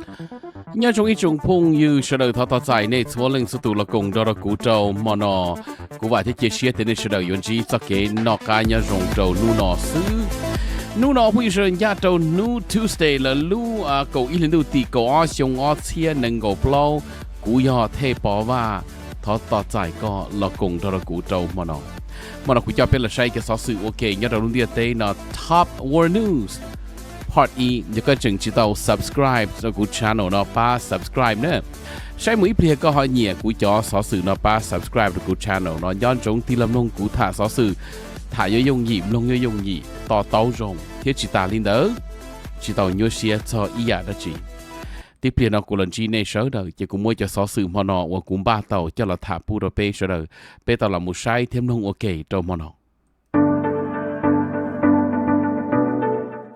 Nyob zoo ib tsoom phooj ywg sawv daws, thov tos txais nej txhua leej txhua tus los koom nrog rau kuv rau hmo no. Kuv vam thiab cia siab tias nej sawv daws yuav ntsib txoj kev noj qab nyob zoo rau hnub no xwb. Hnub no phooj ywg sawv daws, ncaj rau hnub Tuesday lawm, lub kaum ib hli ntuj tim kaum ob xyoo ob txhiab nees nkaum plaub. Kuv yog Thej Pov Vaj, thov tos txais koj los koom nrog rau kuv rau hmo no. Hmo no kuv coj peb los saib cov xov xwm ua ke nyob rau lub ntiaj teb no, top world news. Part ib, yog koj tseem tsis tau subscribe rau kuv channel no, pab subscribe na. Saib mus ib pliag koj ho nyiam kuv cov xov xwm no, pab subscribe rau kuv channel no, nco ntsoov tig los mloog kuv tham xov xwm, tham yuav yooj yim, mloog yuav yooj yim, to taub zoo thiab tsis tas li ntawd, tsis tau nyuaj siab txog ib yam dab tsi. Tib pliag no kuv los ntsib nej sawv daws ces kuv muab cov xov xwm hmo no uas kuv npaj tau coj los tham pub rau peb sawv daws, peb tau los mus saib thiab mloog ua ke rau hmo no.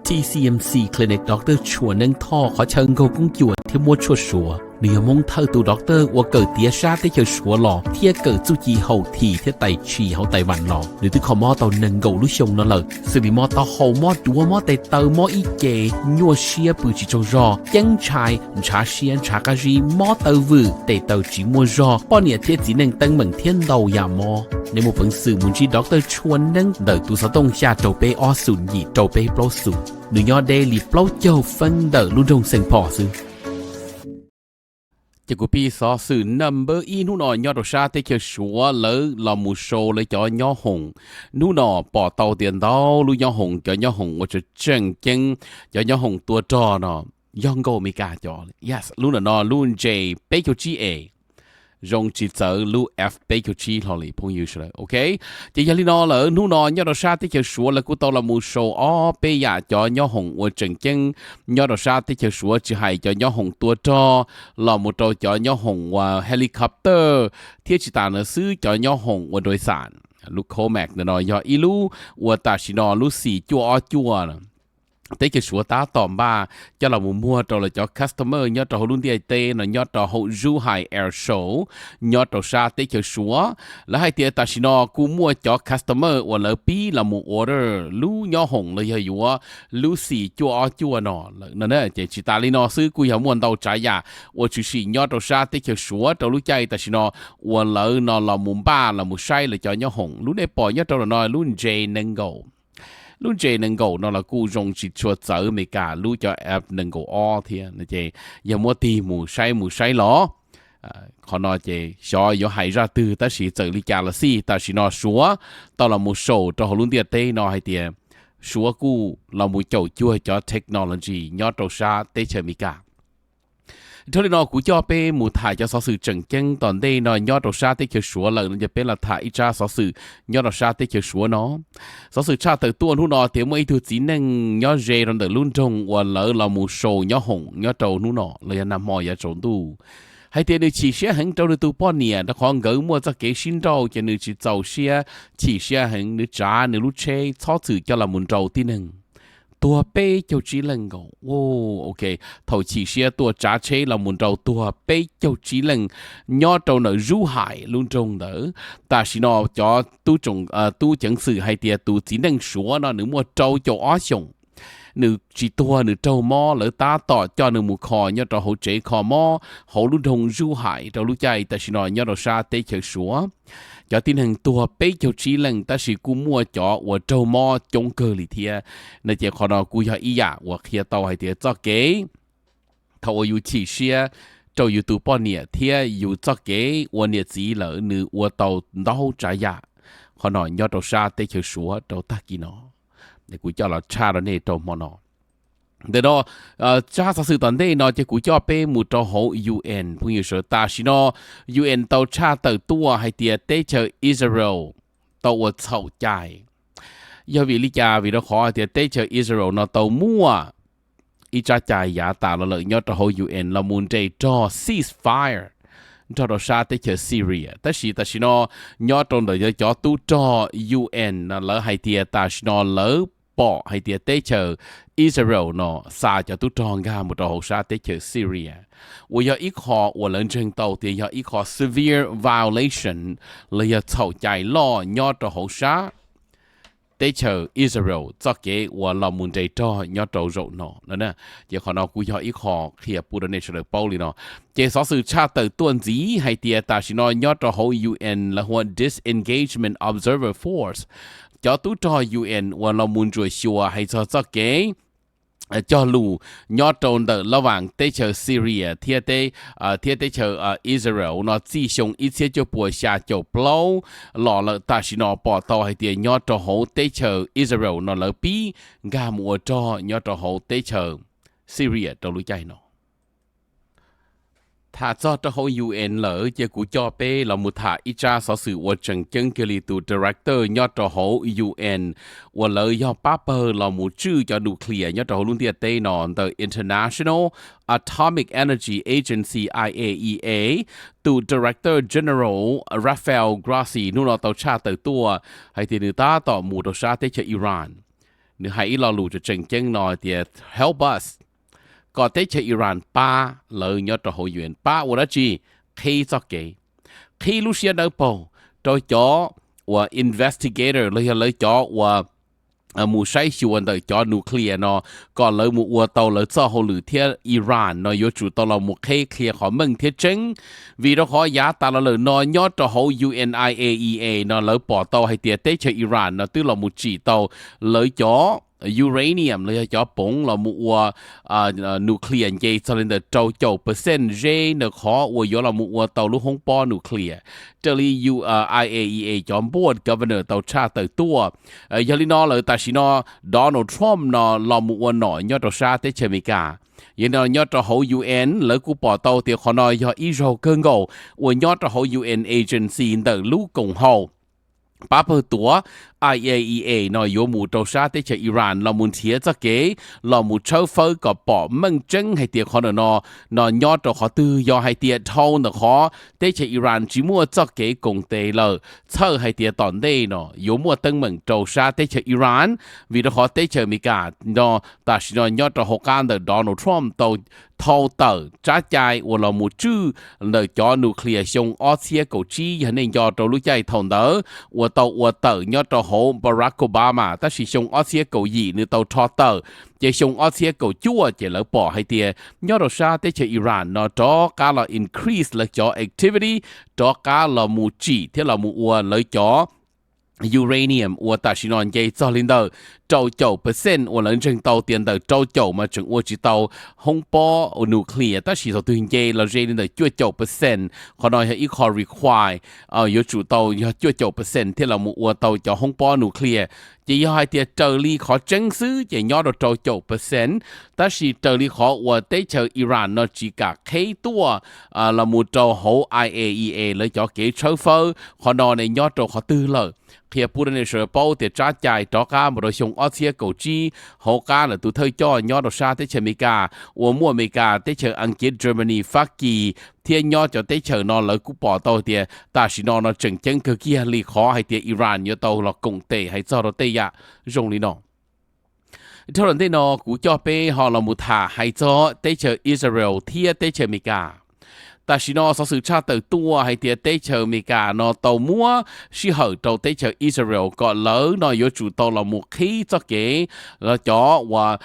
T C M C Clinic Doctor Tshua Neeb Thoj qhov chaw nkaug koob cuam thiab muab tshuaj suav. Nws yog Hmoob thawj tus doctor uas kawm tiav sab teb chaws Suav los thiab kawm txuj ci haum thim thiab tai chi hauv Taiwan los. Nws twb kho mob tau nees nkaum lub xyoo no lawm, xws li mob taub hau, mob duav, mob tes taw, mob ib ce, nyuaj siab pw tsis tsaug zog, ceeb ntshai, ntshav siab ntshav qab zib, mob taw vwm, tes taw tsis muaj zog, poj niam thiab txiv neej teeb meem thiab ntau yam mob. Nej muaj peev xwm mus ntsib Doctor Tshua Neeb ntawm tus xov tooj xya rau peb ob xoom yim rau peb plaub xoom. Nws nyob deb li plaub caug feeb ntawm lub nroog Xeem Phom xwb. Ces kuv piv xov xwm number ib hnub no nyob rau sab teb chaws Suav, lawv los mus sau lawv cov nyob hoom. Hnub no pom tau tias ntau lub nyob hoom, cov nyob hoom uas tseem ceeb, cov nyob hoom tua rog no, yog nkaus Amelikas cov. Yes, lub ntawm no lub J peb caug tsib A zoo tsis txawv lub F peb caug tsib hlo li phooj ywg sawv daws, ok. Ces yog li no lawm, hnub no nyob rau sab teb chaws Suav lawv kuj tau los mus sau ob peb yam cov nyob hoom uas tseem ceeb nyob rau sab teb chaws Suav, tsis hais cov nyob hoom tua rog los mus rau cov nyob hoom uas helicopter, thiab tsis tas ntawd xwb, cov nyob hoom uas dais xam, lub Comac ntawm no yog ib lub uas tam sim no lub xim cuaj ob cuaj teb chaws Suav tab tom npaj coj los mus muag rau lawv cov customer nyob rau hauv lub ntiaj teb no, nyob rau hauv Zhuhai Air Show nyob rau sab teb chaws Suav. Lawv hais tias tam sim no kuj muaj cov customer uas lawv pib los mus order lub nyob hoom los yog yuav lub xim cuaj ob cuaj no lawm no. Ces tsis tas li no xwb, kuj yog muaj ntau tsav yam uas tshwm sim nyob rau sab teb chaws Suav rau lub caij tam sim no uas lawv no los mus npaj los mus saib lawv cov nyob hoom. Lub nej pom nyob rau ntawm no lub J nees nkaum. Lub J nees nkaum no los kuj zoo tsis tshua txawv Amelikas lub cov F nees nkaum ob thiab no. Ces yog muab tig mus saib mus saib los, qhov no ces xyov yuav hais zaj twg, tab sis txawm li cas los xij, tam sim no Suav tau los mus sau rau hauv lub ntiaj teb no hais tias Suav kuj los mus caum cuag cov technology nyob rau sab teb chaws Amelikas. Dhau li no kuv coj peb mus tham cov xov xwm tseem ceeb tom ntej no nyob rau sab teb chaws Suav lawm no, ces peb los tham ib tsab xov xwm nyob rau sab teb chaws Suav no. Xov xwm tshaj tawm tuaj hnub no tias muaj ib tug txiv neej nyob ze rau ntawm lub nroog uas lawv los mus sau nyob hoom nyob rau hnub no los yog nag hmo yav tsaus ntuj, hais tias nws chim siab heev rau nws tus poj niam rau qhov nkawd muaj txoj kev sib nrauj, ces nws tsis txaus siab, chim siab heev, nws tsav nws lub tsheb txhob txwm coj los mus nrau tib neeg. Tuag peb caug tsib leej nkaus. Ok, thaum chim siab tuaj tsav tsheb los mus nrau tuag peb caug tsib leej nyob rau ntawm Zub Hais lub nroog ntawd. Tam sim no cov tub ceev xwm hais tias tus txiv neej Suav no nws muaj rau caum ob xyoos, nws tsis tuag, nws raug mob, lawv tab tom coj nws mus kho nyob rau hauv tsev kho mob hauv lub nroog Zub Hais rau lub caij tam sim no nyob rau sab teb chaws Suav. Cov tib neeg tuag peb caug tsib leej, tab sis kuj muaj cov uas raug mob coob kawg li thiab. No ces qhov no kuj yog ib yam uas qhia tau hais tias txoj kev thaum uas yus chim siab rau yus tus poj niam thiab yus txoj kev ua niam txiv lawm nws ua tau ntau tsav yam. Qhov no nyob rau sab teb chaws Suav rau tag kis no, kuv coj los tshaj rau nej rau hmo no. Ntawm no, tsab xov xwm tom ntej no ces kuv coj peb mus rau hauv U N phooj ywg sawv. Tam sim no U N tau tshaj tawm tuaj hais tias teb chaws Israel tau ua txhaum cai. Yog vim li cas? Vim rau qhov hais tias teb chaws Israel no tau muaj ib tsab cai yav tas los lawm nyob rau hauv U N los mus nres rog ceasefire nrog rau sab teb chaws Syria. Tab sis tam sim no nyob rau ntawm cov tub rog U N no lawv hais tias tam sim no lawv pom hais tias teb chaws Israel no xa cov tub rog nkag mus rau hauv sab teb chaws Syria, uas yog ib qho uas lawv ntseeg tau tias yog ib qho severe violation los yog txhaum cai loj nyob rau hauv sab teb chaws Israel txoj kev uas los mus nres rog nyob rau zaum no no. Ces qhov no kuj yog ib qho qhia pub rau nej sawv daws paub li no. Ces xov xwm tshaj tawm tuaj ntxiv hais tias tam sim no nyob rau hauv UN lawv hu ua Disengagement Observer Force, cov tub rog UN uas los mus ntsuam xyuas hais txog txoj kev cog lus nyob rau ntawm lab vaam teb chaws Syria thiab teb chaws Israel no txij xyoo ib txhiab cuaj puas xya caum plaub los lawm, tam sim no pom tau hais tias nyob rau hauv teb chaws Israel no lawv pib nkag mus ua rog nyob rau hauv teb chaws Syria rau lub caij no. Tham txog rau hauv UN lawm ces kuv coj peb los mus tham ib tsab xov xwm uas tseem ceeb kiag li tus director nyob rau hauv UN uas lawv yog pab pawg los mus tswj cov nuclear nyob rau hauv lub ntiaj teb no ntawm International Atomic Energy Agency, I A E A. Tus Director General Rafael Grossi hnub no tau tshaj tawm tuaj hais tias nws tab tom mus rau sab teb chaws Iran. Nws hais ib lo lus tseem ceeb no tias help us, kom teb chaws Iran pab lawv nyob rau hauv UN. Pab ua dab tsi? Qhib txoj kev, qhib lub siab dawb paug rau cov uas investigator los yog lawv cov uas mus saib xyuas ntawm cov nuclear no kom lawv mus ua tau lawv txoj hauj lwm thiab Iran no yuav tsum tau los mus qheb qhia qhov meej thiab tseeb. Vim rau qhov yav tas los lawm no nyob rau hauv UN I A E A no lawv pom tau hais tias teb chaws Iran no twb los mus tsim tau lawv cov uranium los yog cov poov los mus ua nuclear nce txog li ntawm rau caum percent ze ntawm qhov uas yuav los mus ua tau lub hoob pob nuclear, raws li I A E A cov board governor tau tshaj tawm tuaj. Yog li no lawm tam sim no Donald Trump no los mus ua nom nyob rau sab teb chaws Amelikas. Yog li no nyob rau hauv UN lawv kuj pom tau tias qhov no yog ib zaug kawg nkaus uas nyob rau hauv UN agency ntawm lub koom haum pab pawg tuav I A E A no yuav mus rau sab teb chaws Iran los mus nrhiav txoj kev los mus tshawb fawb kom pom meej tseeb hais tias qhov ntawm no no nyob rau qhov twg. Yog hais tias dhau ntawm qhov teb chaws Iran tsis muaj txoj kev koom tes lawm, txhawj hais tias tom ntej no yuav muaj teeb meem rau sab teb chaws Iran. Vim rau qhov teb chaws Amelikas no tam sim no nyob rau hauv qab ntawm Donald Trump tau thau tawm tsab cai uas los mus tswj ntawm cov nuclear xyoo ob txhiab kaum tsib, yog nej nco rau lub caij thaum ntawd uas tau ua tawm nyob rau hauv Barack Obama, tab sis xyoo ob txhiab kaum yim nws tau rho tawm. Ces xyoo ob txhiab kaum cuaj ces lawv pom hais tias nyob rau sab teb chaws Iran no rov qab los increase lawv cov activity, rov qab los mus tsim thiab los mus ua lawv cov uranium uas tam sim no nce txog li ntawm rau caum percent uas lawv ntseeg tau tias ntawm rau caum mas tseem ua tsis tau hoob pob nuclear, tab sis thaum twg nce los ze li ntawm cuaj caum percent, qhov no yog ib qho require yuav tsum tau yog cuaj caum percent thiaj los mus ua tau cov hoob pob nuclear. Ces yog hais tias raws li qhov tseeb xwb ces nyob rau rau caum percent, tab sis raws li qhov uas teb chaws Iran no tsis kam qheb tuaj los mus rau hauv I A E A lawv cov kev tshawb fawb, qhov no ne nyob rau qhov twg lawm. Qhia pub rau nej sawv daws paub tias tsab cai rov qab mus rau xyoo ob txhiab kaum tsib hauv qab ntawm tus thawj coj nyob rau sab teb chaws Amelikas uas muaj Amelikas, teb chaws Askiv, Germany, Fab Kis thiab nyob cov teb chaws no lawv kuj pom tau tias tam sim no no tseem ceeb kawg kiag li qhov hais tias Iran yuav tau los koom tes hais txog rau tej yam zoo li no. Dhau los ntej no kuv coj peb ho los mus tham hais txog teb chaws Israel thiab teb chaws Amelikas. Tam sim no xov xwm tshaj tawm tuaj hais tias teb chaws Amelikas no tau muab sij hawm rau teb chaws Israel kom lawv no yuav tsum tau los mus qhib txoj kev los cov uas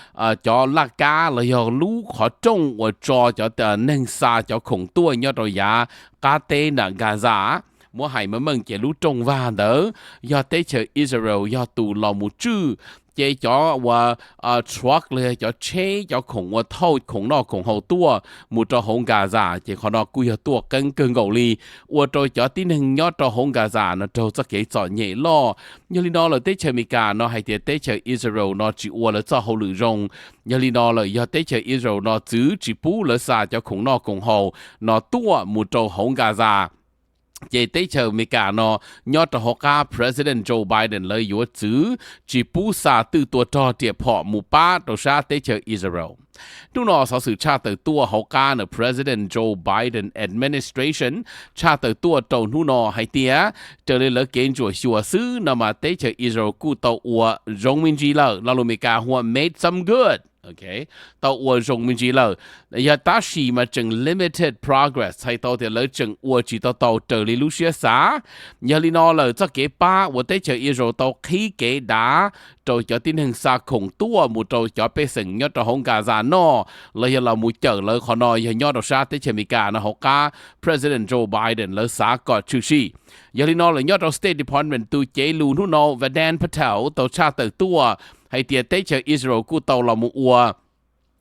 cov laj kab los yog lub qhov rooj uas tso cov neeg xa cov khoom tuaj nyob rau yav qab teb nram Gaza. Muab hais meej meej ces lub rooj vag ntawd yog teb chaws Israel yog tus los mus tswj, ces cov uas truck los yog cov tsheb cov khoom uas thauj khoom noj khoom haus tuaj mus rau hauv Gaza ces qhov no kuj yog tuaj qeeb kawg nkaus li, ua rau cov tib neeg nyob rau hauv Gaza no raug txoj kev txom nyem loj. Yog li no lawm teb chaws Amelikas no hais tias teb chaws Israel no tsis ua lawv txoj hauj lwm zoo. Yog li no lawm yog teb chaws Israel no txwv tsis pub lawv xa cov khoom noj khoom haus no tuaj mus rau hauv Gaza, ces teb chaws Amelikas no nyob rau hauv qab President Joe Biden lawv yuav txwv tsis pub xa twj tua rog riam phom mus pab rau sab teb chaws Israel. Hnub no xov xwm tshaj tawm tuaj hauv qab ntawm President Joe Biden administration tshaj tawm tuaj rau hnub no hais tias raws li lawv kev ntsuam xyuas xwb no mas teb chaws Israel kuj tau ua zoo me ntsis lawm, lo lus Amelikas hu ua made some good. tau ua zoo me ntsis lawm. Yog tab sis mas tseem limited progress, txhais tau tias lawv tseem ua tsis tau tau raws li lub siab xav. Yog li no lawm txoj kev pab uas teb chaws Israel tau qhib kev dav rau cov tib neeg xa khoom tuaj mus rau cov pej xeem nyob rau hauv Gaza noj los yog los mus cawm lawv qhov no yog nyob rau sab teb chaws Amelikas no hauv qab President Joe Biden lawv xav kom tshwm sim. Yog li no lawm nyob rau State Department tus cev lus hnub no Vedant Patel tau tshaj tawm tuaj hais tias teb chaws Israel kuj tau los mus ua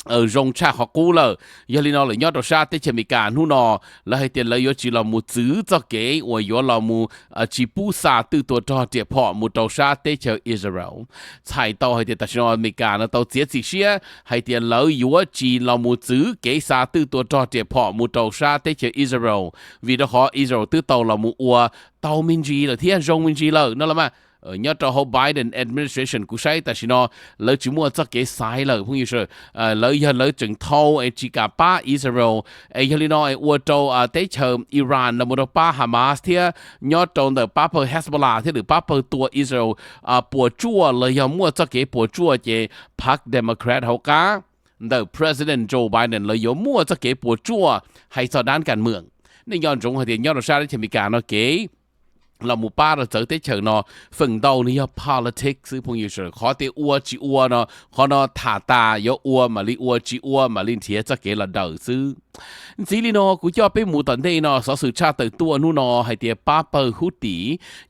zoo tshaj qhov qub lawm. Yog li no lawm nyob rau sab teb chaws Amelikas hnub no lawv hais tias lawv yuav tsis los mus txwv txoj kev uas yuav los mus tsis pub xa twj tua rog riam phom mus rau sab teb chaws Israel. Txhais tau hais tias tam sim no Amelikas no tau txiav txim siab hais tias lawv yuav tsis los mus txwv kev xa twj tua rog riam phom mus rau sab teb chaws Israel, vim rau qhov Israel twb tau los mus ua tau me ntsis lawm thiab zoo me ntsis lawm no los mas. Nyob rau hauv Biden administration kuv saib tam sim no lawv tsis muaj txoj kev xaiv lawm phooj ywg. Lawv yog lawv tseem thau es tsis kam pab Israel, es yog li no es ua rau teb chaws Iran los mus rau pab Hamas thiab nyob rau ntawm pab pawg Hezbollah thiab lwm pab pawg tua Israel puas tsuaj los yog muaj txoj kev puas tsuaj ces phab Democrat hauv qab ntawm President Joe Biden lawv yuav muaj txoj kev puas tsuaj hais txog dab kas mwam. Nej nco ntsoov hais tias nyob rau sab teb chaws Amelikas no kev los mus pab rau txawv teb chaws no feem ntau nws yog politics xwb phooj ywg sawv daws. Qhov tias ua tsis ua no, qhov no tham tas yuav ua mam li ua, tsis ua mam li nrhiav txoj kev los daws xwb. Ntxiv li no kuv coj peb mus tom ntej no, xov xwm tshaj tawm tuaj hnub no hais tias pab pawg Houthi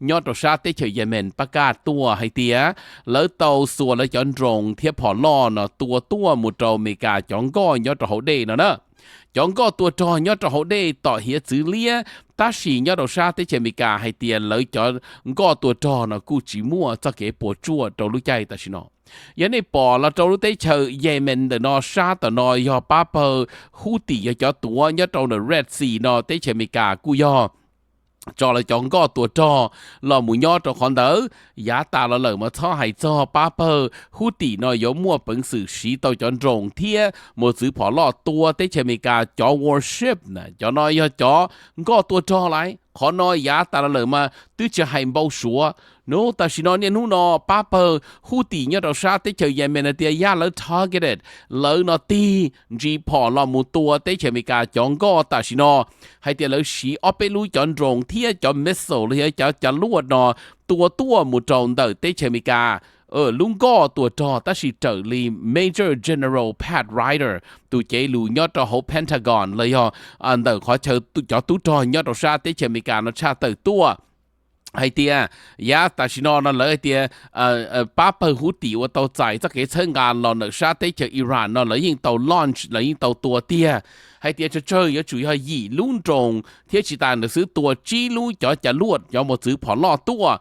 nyob rau sab teb chaws Yemen pab kaj tuaj hais tias lawv tau xuas lawv cov drone thiab phom loj no tua tuaj mus rau Amelikas cov nkoj nyob rau hauv dej no na. Cov nkoj tua rog nyob rau hauv dej tom hiav txwv liab, tab sis nyob rau sab teb chaws Amelikas hais tias lawv cov nkoj tua rog no kuj tsis muaj txoj kev puas tsuaj rau lub caij tam sim no. Yog nej pom los rau lub teb chaws Yemen ntawm no sab tom no yog pab pawg Houthi yog cov tuav nyob rau ntawm Red Sea no, teb chaws Amelikas kuj yog tso lawv cov nkoj tua rog los mus nyob rau qhov ntawd. Yav tas los lawm mas txhob hais txog pab pawg Houthi no yuav muaj peev xwm siv tau cov drone thiab mus txwv phom loj tua teb chaws Amelikas cov warship na. Cov no yog cov nkoj tua rog lawm. Qhov no yav tas los lawm mas twb tsis hais npau suav. Nub tam sim no niaj hnub no pab pawg Houthi nyob rau sab teb chaws Yemen hais tias yog lawv targeted, lawv no tig ntsis phom los mus tua teb chaws Amelikas cov nkoj tam sim no, hais tias lawv siv ob peb lub cov drone thiab cov missile los yog cov cav luaj no tua tuaj mus rau ntawm teb chaws Amelikas lub nkoj tua rog, tab sis raws li Major General Pat Ryder tus cev lus nyob rau hauv Pentagon los yog ntawm qhov chaw cov tub rog nyob rau sab teb chaws Amelikas no tshaj tawm tuaj hais tias yav tam sim no no lawv hais tias pab pawg Houthi uas tau txais txoj kev txhawb nqa los ntawm sab teb chaws Iran no lawv yeej tau launch, lawv yeej tau tua tiag. Hais tias tsawg tsawg yuav tsum yog yim lub drone thiab tsis tas ntawd xwb, tua tsib lub cov cav luaj, cov mus txwv phom loj tuaj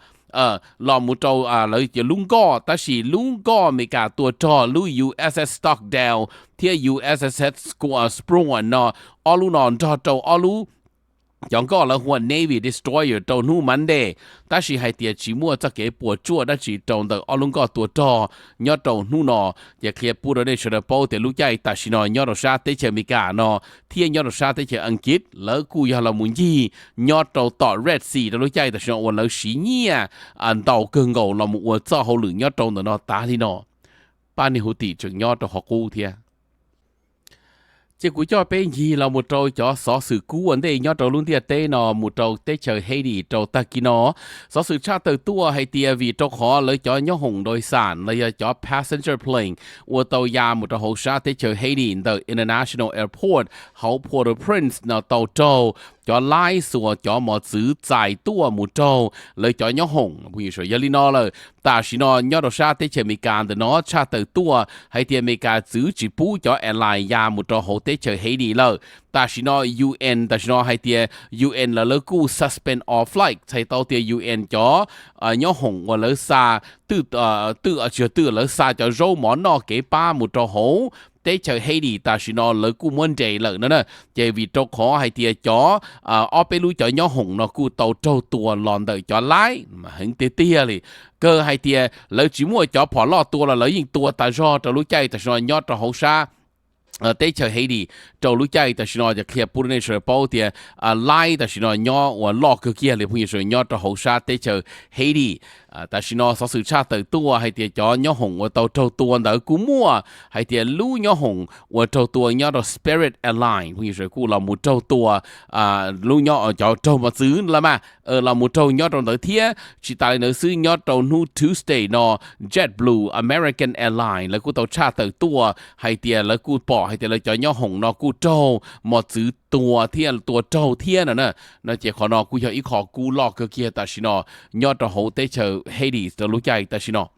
los mus rau lawv lub nkoj, tab sis lub nkoj Amelikas tua rog lub U S S Stockdale thiab U S S Squadron no, ob lub no nrog rau ob lub cov nkoj lawv hu ua Navy destroyer rau hnub Monday, tab sis hais tias tsis muaj txoj kev puas tsuaj dab tsi rau ntawm ob lub nkoj tua rog nyob rau hnub no. Ces qhia pub rau nej sawv daws paub tias lub caij tam sim no nyob rau sab teb chaws Amelikas no thiab nyob rau sab teb chaws Askiv lawv kuj yog los mus ncig nyob rau tom Red Sea rau lub caij tam sim no uas lawv siv nyiaj ntau kawg nkaus los mus ua txoj hauj lwm nyob rau ntawm no tas li no. Pab niag Houthi tseem nyob rau qhov qub thiab. Ces kuv coj peb ncig los mus rau cov xov xwm kub ua ntej nyob rau lub ntiaj teb no mus rau teb chaws Haiti rau tag kis no. Xov xwm tshaj tawm tuaj hais tias vim rau qhov lawv cov nyob hoom nroi xam los yog cov passenger plane uas tau ya mus rau hauv sab teb chaws Haiti ntawm International Airport hauv Port-au-Prince no tau raug cov laib xuas cov mos txwv txais tuaj mus raug lawv cov nyob hoom. Yog li no lawm, tam sim no nyob rau sab teb chaws Amelikas ntawm no tshaj tawm tuaj hais tias Amelikas txwv tsis pub cov airline ya mus rau hauv teb chaws Haiti lawm. Tam sim no U N tam sim no hais tias U N lawv kuj suspend all flight, txhais tau tias U N cov nyob hoom uas lawv xa twj, twj, tsis yog twj, lawv xa cov zaub mov noj kev pab mus rau hauv teb chaws Haiti tam sim no lawv kuj muab nres lawm no na. Ces vim rau qhov hais tias cov ob peb lub cov nyob hoom no kuj tau raug tua los ntawm cov laib heev tiag tiag li, kawg hais tias lawv tsis muaj cov phom loj tua los lawv yeej tua tas zog rau lub caij tam sim no nyob rau hauv sab teb chaws Haiti rau lub caij tam sim no. Ces qhia pub rau nej sawv daws paub tias laiv tam sim no nyob uas loj kawg kiag li phooj ywg sawv daws nyob rau hauv sab teb chaws Haiti. Tam sim no xov xwm tshaj tawm tuaj hais tias cov nyob hoom uas tau raug tua ntawd kuj muaj hais tias lub nyob hoom uas raug tua nyob rau Spirit Airlines phooj ywg sawv daws kuj los mus raug tua, lub nyob cov raug mos txwv lawm mas los mus raug nyob rau ntawd thiab. Tsis tas li ntawd xwb, nyob rau hnub Tuesday no JetBlue, American Airlines lawv kuj tau tshaj tawm tuaj hais tias lawv kuj pom hais tias lawv cov nyob hoom no kuj raug mos txwv tua thiab tua raug thiab no na. No ces qhov no kuj yog ib qho kub loj kawg kiag tam sim no nyob rau hauv teb chaws Haiti rau lub caij tam sim no.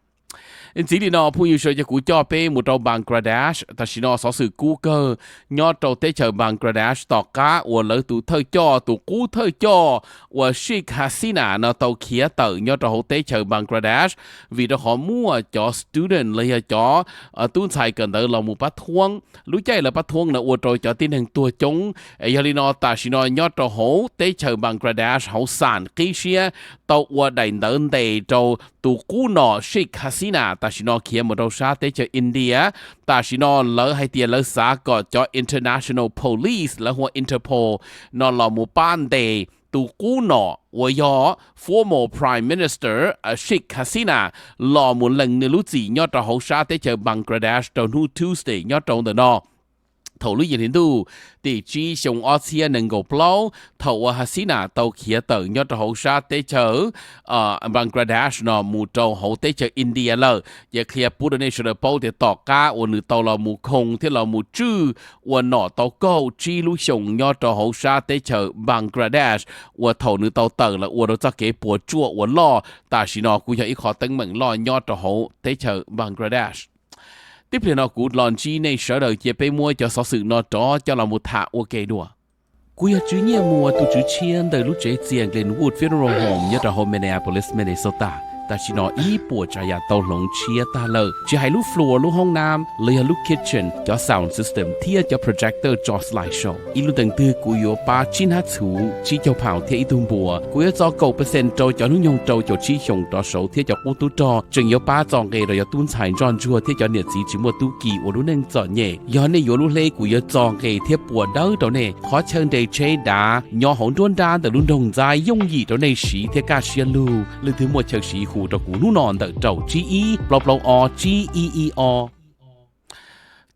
Ntxiv li no phooj ywg sawv daws, kuv coj peb mus rau Bangladesh. Tam sim no xov xwm kub kawg nyob rau teb chaws Bangladesh tom qab uas lawv tus thawj coj, tus qub thawj coj uas Sheikh Hasina no tau khiav tawm nyob rau hauv teb chaws Bangladesh vim rau qhov muaj cov student los yog cov tub ntxhais kawm ntawv los mus pab thuab. Lub caij lawv pab thuab no ua rau cov tib neeg tuag coob. Yog li no tam sim no nyob rau hauv teb chaws Bangladesh hauv xam qib siab tau ua daim ntawv ntes rau tus qub no Sheikh Hasina tam sim no khiav mus rau sab teb chaws India. Tam sim no lawv hais tias lawv xav kom cov international police lawv hu ua Interpol no los mus pab ntes tus qub no uas yog former Prime Minister Sheikh Hasina los mus lees nws lub txim nyob rau hauv sab teb chaws Bangladesh rau hnub Tuesday nyob rau ntawm no. Thaum lub yim hli ntuj tim tsib xyoo ob txhiab nees nkaum plaub thaum uas Hasina tau khiav tawm nyob rau hauv sab teb chaws Bangladesh no mus rau hauv teb chaws India lawm. Ces qhia pub rau nej sawv daws paub tias tom qab uas nws tau los mus khoo thiab los mus tswj ua nom tau kaum tsib lub xyoos nyob rau hauv sab teb chaws Bangladesh uas thaum nws tau tawm lawm ua rau txoj kev puas tsuaj uas loj tam sim no kuj yog ib qho teeb meem loj nyob rau hauv teb chaws Bangladesh. Tib pliag no kuv los ntsib nej sawv daws cia peb muab cov xov xwm no rov coj los mus tham ua ke dua. Kuv yog Tswv Nyiaj Muas tus tswv tshiab ntawm lub tsev txias Glenwood Funeral Home nyob rau hauv Minneapolis, Minnesota. Tam sim no ib puas tsav yam tau hloov tshiab tag lawm, tsis hais lub floor, lub hoob nab los yog lub kitchen, cov sound system thiab cov projector tso slide show. Ib lub ntees twg kuv yuav pab tsib hnab txhuv tsib caug pound thiab ib tug npua. Kuv yuav txo kaum percent rau cov hnub nyoog rau caum tsib xyoos rov saud thiab cov qub tub rog. Tseem yuav pab txo nqe rau cov tub ntxhais ntsoj ntsuag thiab cov niam txiv tsis muaj tub ki ua lub neej txom nyem. Yog nej yuav lub hleb kuv yuav txo nqe thiab pua dawb rau nej. Qhov chaw nres tsheb dav nyob hauv nruab nrab ntawm lub nroog Ntxaib yooj yim rau nej siv thiab kaj siab lug. Leej twg muaj chaw siv hu rau kuv hnub no ntawm rau tsib ib plaub plaub ob tsib ib ib ob.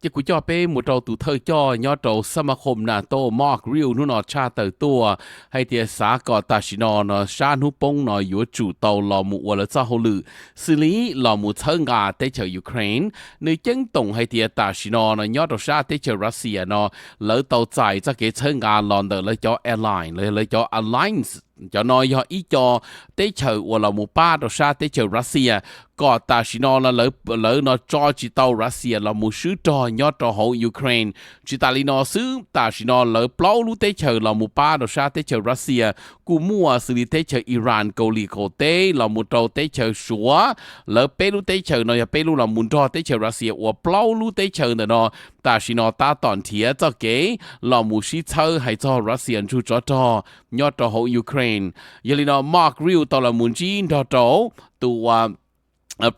Ces kuv coj peb mus rau tus thawj coj nyob rau Xab Mab Khom Nas Tos Mark Rew hnub no tshaj tawm tuaj hais tias xav kom tam sim no no sab hnub poob no yuav tsum tau los mus ua lawv txoj hauj lwm xws li los mus txhawb nqa teb chaws Ukraine. Nws ceeb toom hais tias tam sim no no nyob rau sab teb chaws Russia no lawv tau txais txoj kev txhawb nqa los ntawm lawv cov ally los yog lawv cov alliance. Cov no yog ib co teb chaws uas los mus pab rau sab teb chaws Russia kom tam sim no lawv no tso tsis tau Russia los mus swb rog nyob rau hauv Ukraine. Tsis tas li no xwb, tam sim no lawv plaub lub teb chaws los mus pab rau sab teb chaws Russia kuj muaj xws li teb chaws Iran, Kauslim Kaum Teb los mus rau teb chaws Suav. Lawv peb lub teb chaws no yog peb lub los mus nrog teb chaws Russia ua plaub lub teb chaws ntawm no tam sim no tab tom nrhiav txoj kev los mus sib txhawb hais txog Russia ntsug tsov rog nyob rau hauv Ukraine. Yog li no Mark Rew tau los mus ntsib nrog rau tus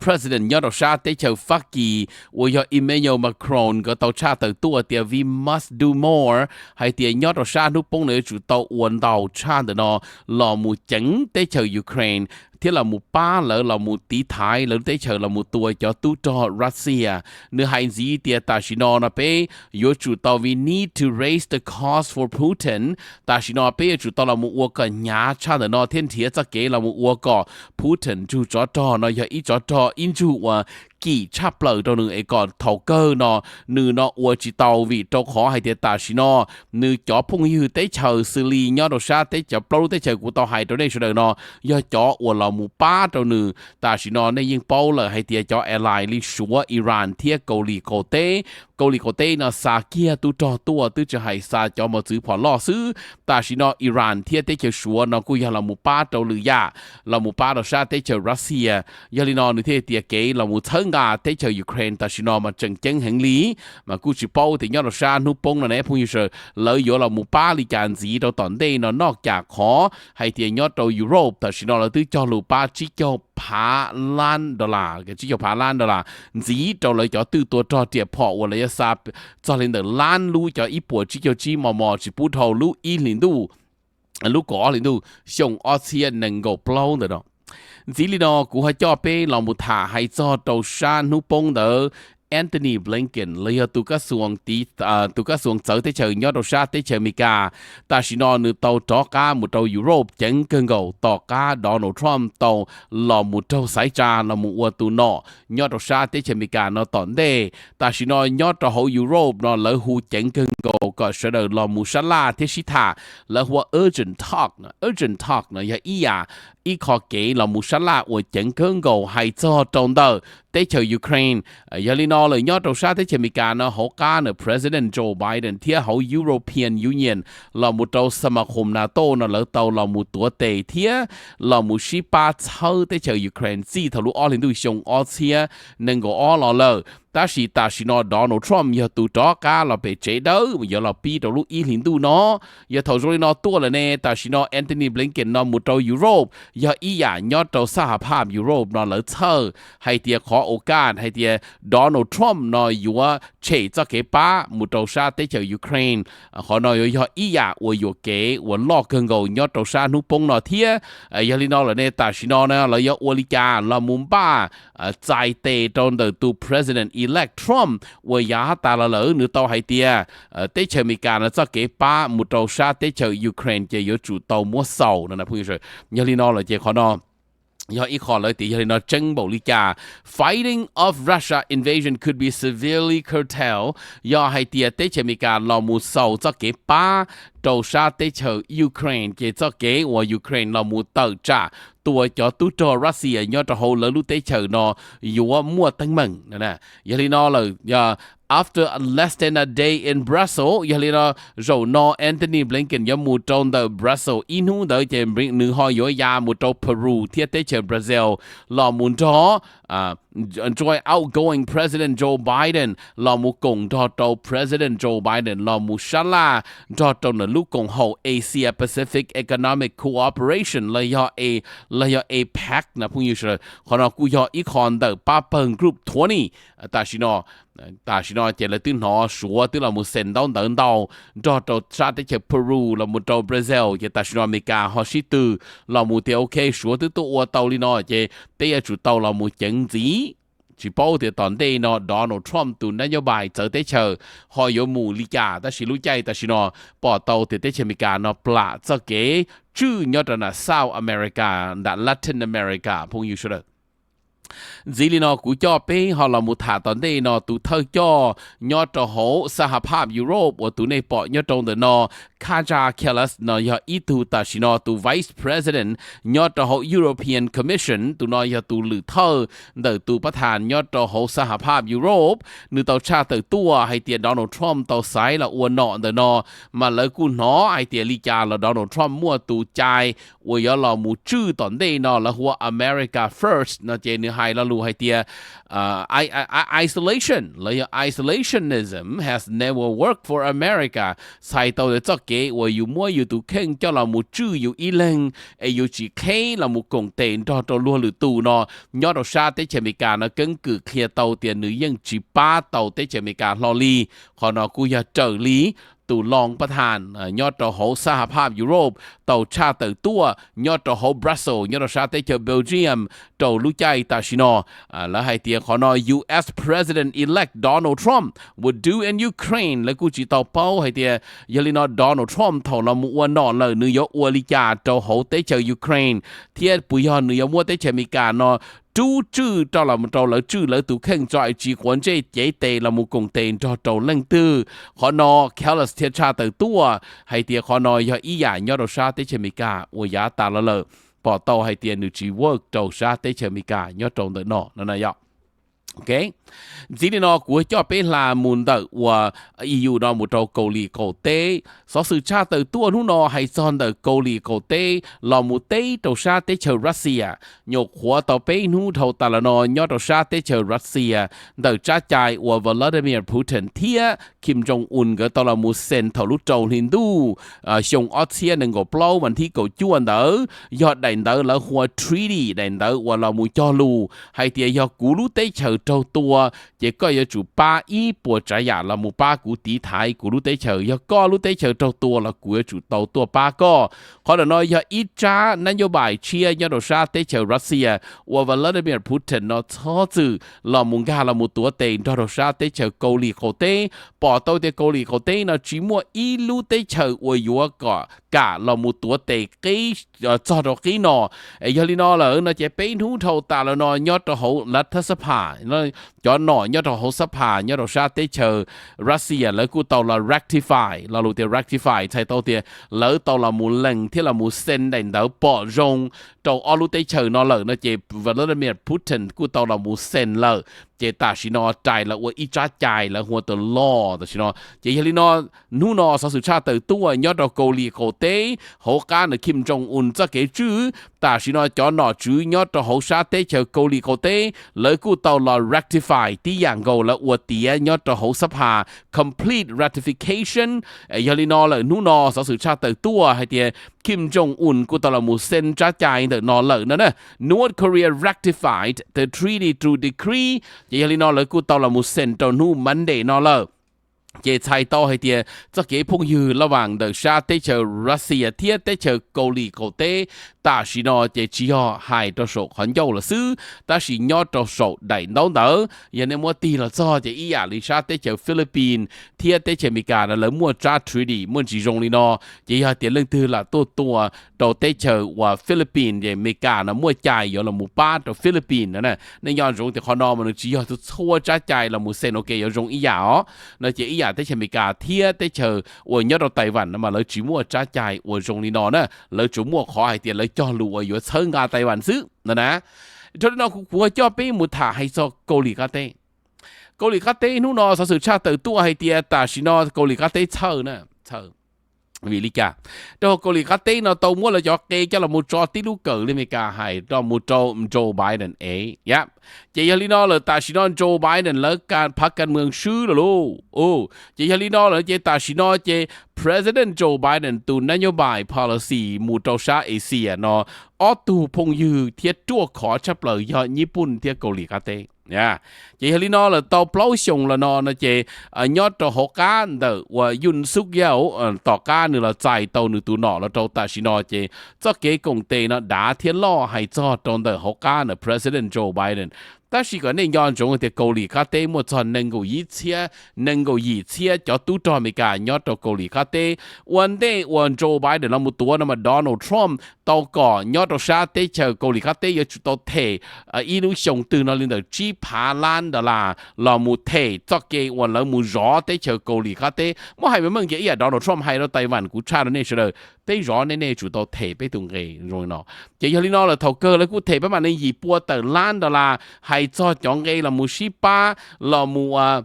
President nyob rau sab teb chaws Fab Kis uas yog Emmanuel Macron nkawd tau tshaj tawm tuaj tias we must do more, hais tias nyob rau sab hnub poob no yuav tsum tau ua ntau tshaj ntawm no los mus ceev teb chaws Ukraine thiab los mus pab lawv los mus tiv thaiv lawv lub teb chaws los mus tua cov tub rog Russia. Nws hais ntxiv tias tam sim no no peb yuav tsum tau we need to raise the cost for Putin. Tam sim no peb yuav tsum tau los mus ua kom hnyav tshaj ntawm no thiab nrhiav txoj kev los mus ua kom Putin ntsug tsov rog no yog ib tsov rog ib ntsug uas kim tshaj plaws rau nws es kom thaum kawg no nws no ua tsis tau vim rau qhov hais tias tam sim no nws cov phooj ywg teb chaws xws li nyob rau sab teb chaws plaub lub teb chaws kuv tau hais rau nej sawv daws no yog cov uas los mus pab rau nws. Tam sim no nej yeej paub lawm hais tias cov ally li Suav, Iran thiab Kauslim Kaum Teb, Kauslim Kaum Teb no xa kiag tub rog tuaj twb tsis hais xa cov mos txwv phom loj xwb. Tam sim no Iran thiab teb chaws Suav no kuj yog los mus pab rau lwm yam, los mus pab rau sab teb chaws Russia. Yog li no nws thiaj tias kev los mus txhawb nqa teb chaws Ukraine tam sim no mas tseem ceeb heev li, mas kuj tsis paub tias nyob rau sab hnub poob no ne phooj ywg sawv daws lawv yuav los mus pab li cas ntxiv rau tom ntej no noj cas qhov hais tias nyob rau Europe tam sim no lawv twb cog lus pab tsib caug phav lab dollar, tsib caug phav lab dollar ntxiv rau lawv cov twj tua rog riam phom uas lawv xa txog li ntawm lab lub cov ib puas tsib caug tsib mos mos tsis pub dhau lub ib hlis ntuj, lub kaum ob hlis ntuj xyoo ob txhiab nees nkaum plaub ntawm no. Ntxiv li no kuv ho coj peb los mus tham hais txog rau sab hnub poob ntawd Antony Blinken los yog tus kab xu, tus kab xu txawv teb chaws nyob rau sab teb chaws Amelikas, tam sim no nws tau rov qab mus rau Europe ceev kawg nkaus tom qab Donald Trump tau los mus raug xaiv tsa los mus ua tus nom nyob rau sab teb chaws Amelikas no tom ntej. Tam sim no nyob rau hauv Europe no lawv hu ceev kawg nkaus kom sawv daws los mus sab laj thiab sib tham, lawv hu ua urgent talk. Urgent talk no yog ib yam, ib qho kev los mus sab laj uas ceev kawg nkaus hais txog rau ntawm teb chaws Ukraine. Yog li no lawm nyob rau sab teb chaws Amelikas no hauv qab ntawm President Joe Biden thiab hauv European Union los mus rau xas mas khoom NATO no lawv tau los mus tuav tes thiab los mus sib pab txhawb teb chaws Ukraine txij thaum lub ob hlis ntuj xyoo ob txhiab nees nkaum ob los lawm. Tab sis tam sim no Donald Trump yog tus rov qab los pem tsev dawb yuav los pib rau lub ib hlis ntuj no. Yog thaum zoo li no tuaj lawm ne, tam sim no Antony Blinken no mus rau Europe yog ib yam nyob rau sab hav phaj Europe no lawv txhawj hais tias qhov ua kaj hais tias Donald Trump no yuav tshem txoj kev pab mus rau sab teb chaws Ukraine. Qhov no yuav yog ib yam uas yuam kev uas loj kawg nkaus nyob rau sab hnub poob no thiab. Yog li no lawm ne, tam sim no lawv yuav ua li cas los mus npaj txais tes rau ntawm tus President-elect Trump uas yav tas los lawm nws tau hais tias teb chaws Amelikas no txoj kev pab mus rau sab teb chaws Ukraine ces yuav tsum tau muab xaus no. Yog li no lawm ces qhov no yog ib qho lawv tias yog li no tseeb npaum li cas, fighting of Russia invasion could be severely curtailed, yog hais tias teb chaws Amelikas los mus xaus txoj kev pab rau sab teb chaws Ukraine ces txoj kev uas Ukraine los mus tawm tsam tua cov tub rog Russia nyob rau hauv lawv lub teb chaws no yuav muaj teeb meem. Yog li no lawm, after less than a day in Brussels, yog li no zaum no Antony Blinken yuav mus rau ntawm Brussels ib hnub ntawd ces nws ho yuav ya mus rau Peru thiab teb chaws Brazil los mus nrog join outgoing President Joe Biden los mus koom nrog rau President Joe Biden los mus sab laj nrog rau nws lub koom haum Asia Pacific Economic Cooperation los yog APEC no phooj ywg sawv daws. Qhov no kuj yog ib qho ntawm pab pawg Group twenty tam sim no. Tam sim no ces lawv twb hnov Suav twb los mus xees ntaub ntawv ntau nrog rau sab teb chaws Peru los mus rau Brazil ces tam sim no Amelikas ho sib tw los mus tias ok, Suav twb tuaj ua tau li no ces peb yuav tsum tau los mus ceev ntxiv. Tsis paub tias tom ntej no Donald Trump tus nab nyob npais txawv teb chaws ho yuav mus li cas, tab sis lub caij tam sim no pom tau tias teb chaws Amelikas no plam txoj kev tswj nyob rau nram South America, nram Latin America phooj ywg sawv daws. Ntxiv li no kuv coj peb ho los mus tham tom ntej no tus thawj coj nyob rau hauv sab hav phaj Europe uas tus nej pom nyob rau ntawm no, Kaja Kallas no yog ib tug tam sim no tus Vice President nyob rau hauv European Commission, tus no yog tus lwm thawj ntawm tus pab thas nyob rau hauv sab hav phaj Europe. Nws tau tshaj tawm tuaj hais tias Donald Trump tau xaiv los ua nom ntawm no, mas lawv kuj hnov hais tias li cas los Donald Trump muaj tus cai uas yuav los mus tswj tom ntej no lawv hu ua America First no ces nws hais lo lus hais tias isolation los yog isolationism has never worked for America, txhais tau tias txoj kev uas yus muab yus tus kheej coj los mus tswj yus ib leeg es yus tsis qheb los mus koom tes nrog rau luag lwm tus no nyob rau sab teb chaws Amelikas no keeb kwm qhia tau tias nws yeej tsis pab tau teb chaws Amelikas hlo li. Qhov no kuj yog raws li tus loos pab thas nyob rau hauv sab hav phaj Europe tau tshaj tawm tuaj nyob rau hauv Brussels nyob rau sab teb chaws Belgium rau lub caij tam sim no. Lawv hais tias qhov no U S President-elect Donald Trump would do in Ukraine, lawv kuj tsis tau paub hais tias yog li no Donald Trump thaum los mus ua nom lawm nws yuav ua li cas rau hauv teb chaws Ukraine, thiab puas yog nws yuav muab teb chaws Amelikas no rub tswj rau los rau lawv tswj lawv tus kheej tso es tsis quav ntsej cev tes los mus koom tes nrog rau leej twg. Qhov no Kallas thiaj tshaj tawm tuaj hais tias qhov no yog ib yam nyob rau sab teb chaws Amelikas uas yav tas los lawm pom tau hais tias nws tsis work rau sab teb chaws Amelikas nyob rau ntawm no no na yog. Ntxiv li no kuv coj peb hla mus ntawm uas E U no mus rau Kaus Lim qaum teb. Xov xwm tshaj tawm tuaj hnub no hais txog ntawm Kaus Lim qaum teb los mus teb rau sab teb chaws Russia. Nyuam qhuav tau peb hnub dhau tas los no nyob rau sab teb chaws Russia ntawm tsab cai uas Vladimir Putin thiab Kim Jong Un nkawd tau los mus xees thaum lub rau hli ntuj xyoo ob txhiab nees nkaum plaub vas thib kaum cuaj ntawd, yog daim ntawv lawv hu ua treaty, daim ntawv uas los mus cog lus hais tias yog kuv lub teb chaws raug tua, ces koj yuav tsum pab ib puas tsav yam los mus pab kuv tiv thaiv kuv lub teb chaws. Yog koj lub teb chaws raug tua los kuv yuav tsum tau tuaj pab koj. Qhov ntawm no yog ib tsab nab nyob npais tshiab nyob rau sab teb chaws Russia uas Vladimir Putin no txhob txwm los mus nkag los mus tuav tes nrog rau sab teb chaws Kaus Lim qaum teb. Pom tau tias Kaus Lim qaum teb no tsis muaj ib lub teb chaws uas yuav kom kam los mus tuav tes qib txog rau qib no. Yog li no lawm no ces peb hnub dhau tas los no nyob rau hauv Lat Thas Sapha, cov nom nyob rau hauv Sapha nyob rau sab teb chaws Russia lawv kuj tau los rectify, lo lus tias rectify txhais tau tias lawv tau los mus lees thiab los mus xees daim ntawv pom zoo rau ob lub teb chaws no lawm no ces Vladimir Putin kuj tau los mus xees lawm. Ces tam sim no rais los ua ib tsab cai lawv hu ua the law tam sim no. Ces yog li no, hnub no xov xwm tshaj tawm tuaj nyob rau Kaus Lim qaum teb hauv qab ntawm Kim Jong Un txoj kev tswj, tam sim no cov nom tswv nyob rau hauv sab teb chaws Kaus Lim qaum teb lawv kuj tau los rectify tib yam nkaus lawv ua tiav nyob rau hauv Sapha, complete ratification. Yog li no lawm hnub no xov xwm tshaj tawm tuaj hais tias Kim Jong Un kuj tau los mus xees tsab cai ntawm no lawm no na. North Korea ratified the treaty through decree. Ces yog li no lawv kuj tau los mus xees rau hnub Monday no lawm. Ces txhais tau hais tias txoj kev phooj ywg laj vas ntawm sab teb chaws Russia thiab teb chaws Kaus Lim qaum teb tam sim no ces tsis yog hais rau saum qhov ncauj lawm xwb, tab sis nyob rau saum daim ntaub ntawv. Yog nej muab tig los txog ces ib yam li sab teb chaws Philippines thiab teb chaws Amelikas no lawv muaj tsab treaty muaj ntsis zoo li no, ces yog tias leej twg lam tuaj tua rau teb chaws uas Philippines ces Amelikas no muaj cai yuav los mus pab rau Philippines no. Nej nco ntsoov tias qhov no mas nws tsis yog txhua tsab cai los mus xees ua ke yuav zoo ib yam os. No ces ib yam teb chaws Amelikas thiab teb chaws uas nyob rau Taiwan no mas lawv tsis muaj tsab cai uas zoo li no na, lawv tsuas muaj qhov hais tias lawv cog lus uas yuav txhawb nqa Taiwan xwb no na. Dhau li no kuv kuv coj peb mus tham hais txog Kaus Lim qab teb. Kaus Lim qab teb hnub no xov xwm tshaj tawm tuaj hais tias tam sim no Kaus Lim qab teb txhawj na, txhawj. Vim li cas? Rau qhov Kaus Lim qab teb no tau muab lawv cov qe coj los mus tso tib lub kawm li Amelikas hais los mus rau Joe Biden es yam. Ces yog li no lawm tam sim no Joe Biden lawv phav kas mwm swb lawm lauj. Ces yog li no lawm ces tam sim no ces President Joe Biden tus nab nyob npais policy mus rau sab Asia no, ob tug phooj ywg thiab ruaj khov tshaj plaws yog Nyij Pooj thiab Kaus Lim qab teb. Ces yog li no lawm tau plaub xyoos los no no ces nyob rau hauv qab ntawm uas Yoon Suk Yeol tom qab nws los txais tau nws tus nom los rau tam sim no ces txoj kev koom tes no dav thiab loj hais txog rau ntawm hauv qab ntawm President Joe Biden. Tab sis kom nej nco ntsoov tias Kaus Lim qab teb muaj txog nees nkaum yim txhiab, nees nkaum yim txhiab cov tub rog Amelikas nyob rau Kaus Lim qab teb. Ua ntej uas Joe Biden los mus tuav no mas Donald Trump tau kom nyob rau sab teb chaws Kaus Lim qab teb yuav tsum tau them ib lub xyoo twg no li ntawm tsib phav lab dollar los mus them txoj kev uas lawv mus zov teb chaws Kaus Lim qab teb. Muab hais meej meej ces ib yam Donald Trump hais rau Taiwan, kuv tshaj rau nej sawv daws, peb zov nej, nej tsum tau them peb tus nqe zoo li no. Ces yog li no lawm thaum kawg lawv kuj them pab mam nees yim pua tawm lab dollar hais txog cov nqe los mus sib pab los mus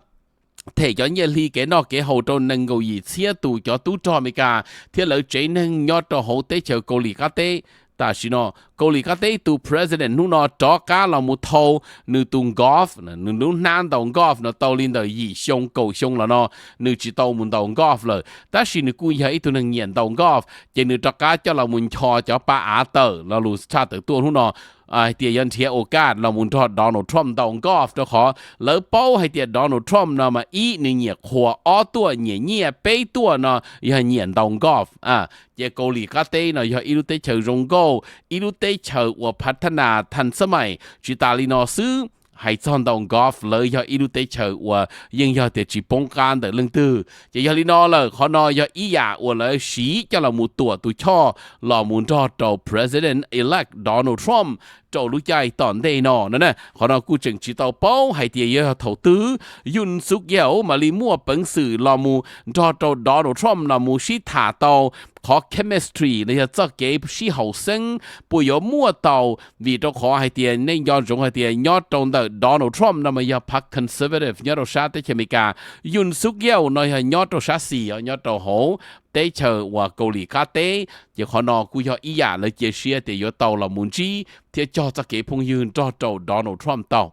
them cov nyiaj hli kev noj kev haus rau nees nkaum yim txhiab tus cov tub rog Amelikas thiab lawv tsev neeg nyob rau hauv teb chaws Kaus Lim qab teb. Tam sim no Kaus Lim qab teb tus president hnub no rov qab los mus thau nws tus golf, nws lub hnab ntaus golf no tau li ntawm yim xyoo kaum xyoo los no nws tsis tau mus ntaus golf lawm, tab sis nws kuj yog ib tug neeg nyiam ntaus golf, ces nws rov qab coj los mus ncho cov pa av tawm lo lus tshaj tawm tuaj hnub no hais tias yuav nrhiav ua kaj los mus nrog Donald Trump ntaus golf, rau qhov lawv paub hais tias Donald Trump no mas ib, nws nyiam qhuas, ob tuaj nyiam nyiaj, peb tuaj no yog nyiam ntaus golf. Ces Kaus Lim qab teb no yog ib lub teb chaws zoo nkauj, ib lub teb chaws uas phav thab nas thas xab mais. Tsis tas li no xwb, hais txog ntaus golf lawv yog ib lub teb chaws uas yeej yog tias tsis poob qab ntawm leej twg. Ces yog li no lawm qhov no yog ib yam uas lawv siv coj los mus tuam tus choj los mus nrog rau president elect Donald Trump rau lub caij tom ntej no no na. Qhov no kuj tseem tsis tau paub hais tias yog thaum twg Yoon Suk Yeol mam li muaj peev xwm los mus nrog rau Donald Trump los mus sib tham tau qhov chemistry los yog txoj kev sib haum xeeb puas yuav muaj tau. Vim rau qhov hais tias nej nco ntsoov hais tias nyob rau ntawm Donald Trump no mas yog phav conservative nyob rau sab teb chaws Amelikas, Yoon Suk Yeol no yog nyob rau sab xis os, nyob rau hauv teb chaws uas Kaus Lim qab teb. Ces qhov no kuj yog ib yam lawv cia siab tias yuav tau los mus ntsib thiab cog txoj kev phooj ywg nrog rau Donald Trump tau.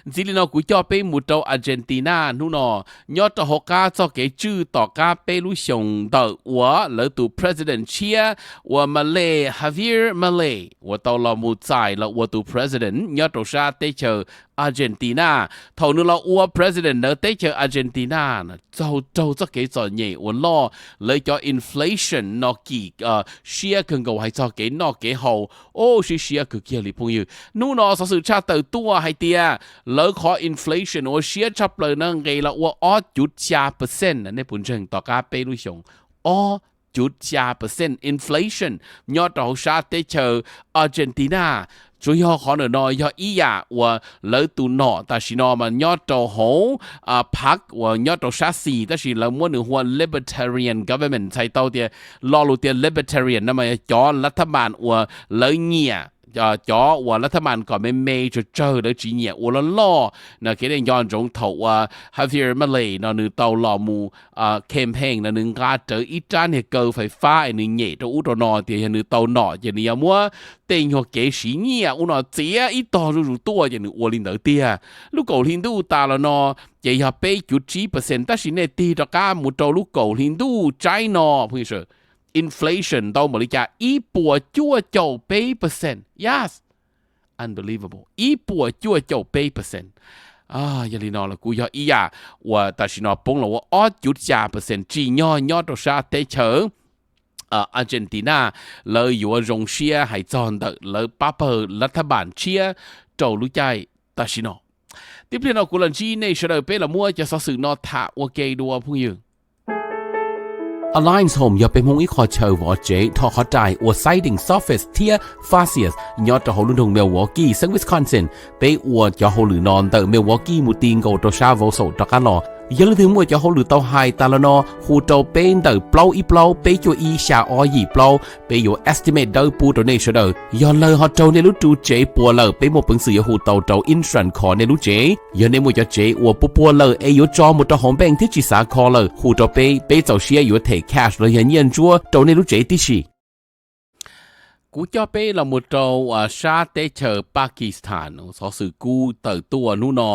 Ntxiv li no kuv coj peb mus rau Argentina hnub no, nyob rau hauv qab txoj kev tswj tom qab peb lub xyoos ntawm uas lawv tus president tshiab uas Milei, Javier Milei uas tau los mus txais los ua tus president nyob rau sab teb chaws Argentina. Thaum nws los ua president ntawd teb chaws Argentina txaug raug txoj kev txom nyem uas loj, lawv cov inflation no kim siab kawg nkaus hais txog kev noj kev haus. Ub, siab siab kawg kiag li phooj ywg. Hnub no xov xwm tshaj tawm tuaj hais tias lawv qhov inflation uas siab tshaj plaws no nqes los ua ob cuv xya percent. Nej puas ntseeg, tom qab peb lub xyoos, ob cuv xya percent inflation nyob rau hauv sab teb chaws Argentina. Tsuas yog qhov ntawm no yog ib yam uas lawv tus nom tam sim no mas nyob rau hauv phav uas nyob rau sab xis, tab sis lawv muab nws hu ua libertarian government. Txhais tau tias lo lus tias libertarian no mas yog cov lav thab mas uas lawv nyiam, cov uas lav thab mas kom me me tsawg tsawg, lawv tsis nyiam ua loj loj. No kev dej nco ntsoov thaum uas Javier Milei no nws tau los mus campaign no nws nqa rawv ib rab niag kaw fais fab es nws nyem rau ub rau no tias yog nws tau nom ces nws yuav muab tej nyuag kev siv nyiaj ub no txiav ib tog zuj zus tuaj, ces nws ua li ntawd tiag. Lub kaum hli ntuj tas los no ces yog peb cuv tsib percent, tab sis nej tig rov qab mus rau lub kaum hli ntuj tsaib no, inflation ntau npaum li cas? Ib puas cuaj caum peb percent. Yes, unbelievable, ib puas cuaj caum peb percent. Yog li no los kuj yog ib yam uas tam sim no poob los ua ob cuv xya percent tsim nyog nyob rau sab teb chaws Argentina. Lawv yuav zoo siab hais txog ntawm lawv pab pawg lav thab mas tshiab rau lub caij tam sim no. Tib pliag no kuv los ntsib nej sawv daws peb los muab cov xov xwm no tham ua ke dua phooj ywg. Alliance Home yog peb Hmoob ib qho chaw vov tsev rho qhov rais ua siding, soffits thiab fascias nyob rau hauv lub nroog Milwaukee, xeev Wisconsin. Peb ua cov hauj lwm no ntawm Milwaukee mus ti nkaus rau sab Wausau rov qab los. Yog leej twg muaj cov hauj lwm tau hais tas los no hu rau peb ntawm plaub ib plaub peb cuaj ib xya ob yim plaub, peb yuav estimate dawb pub rau nej sawv daws. Yog lawv ho raug nej lub ru tsev puas lawm, peb muaj peev xwm yuav hu tau rau insurance kho nej lub tsev. Yog nej muaj cov tsev uas puas puas lawm es yuav tso mus rau hauv bank thiab tsis xav kho lawm, hu rau peb, peb txaus siab yuav them cash los yog nyiaj ntsuab rau nej lub tsev tib si. Kuv coj peb los mus rau sab teb chaws Pakistan. Xov xwm kub tawm tuaj hnub no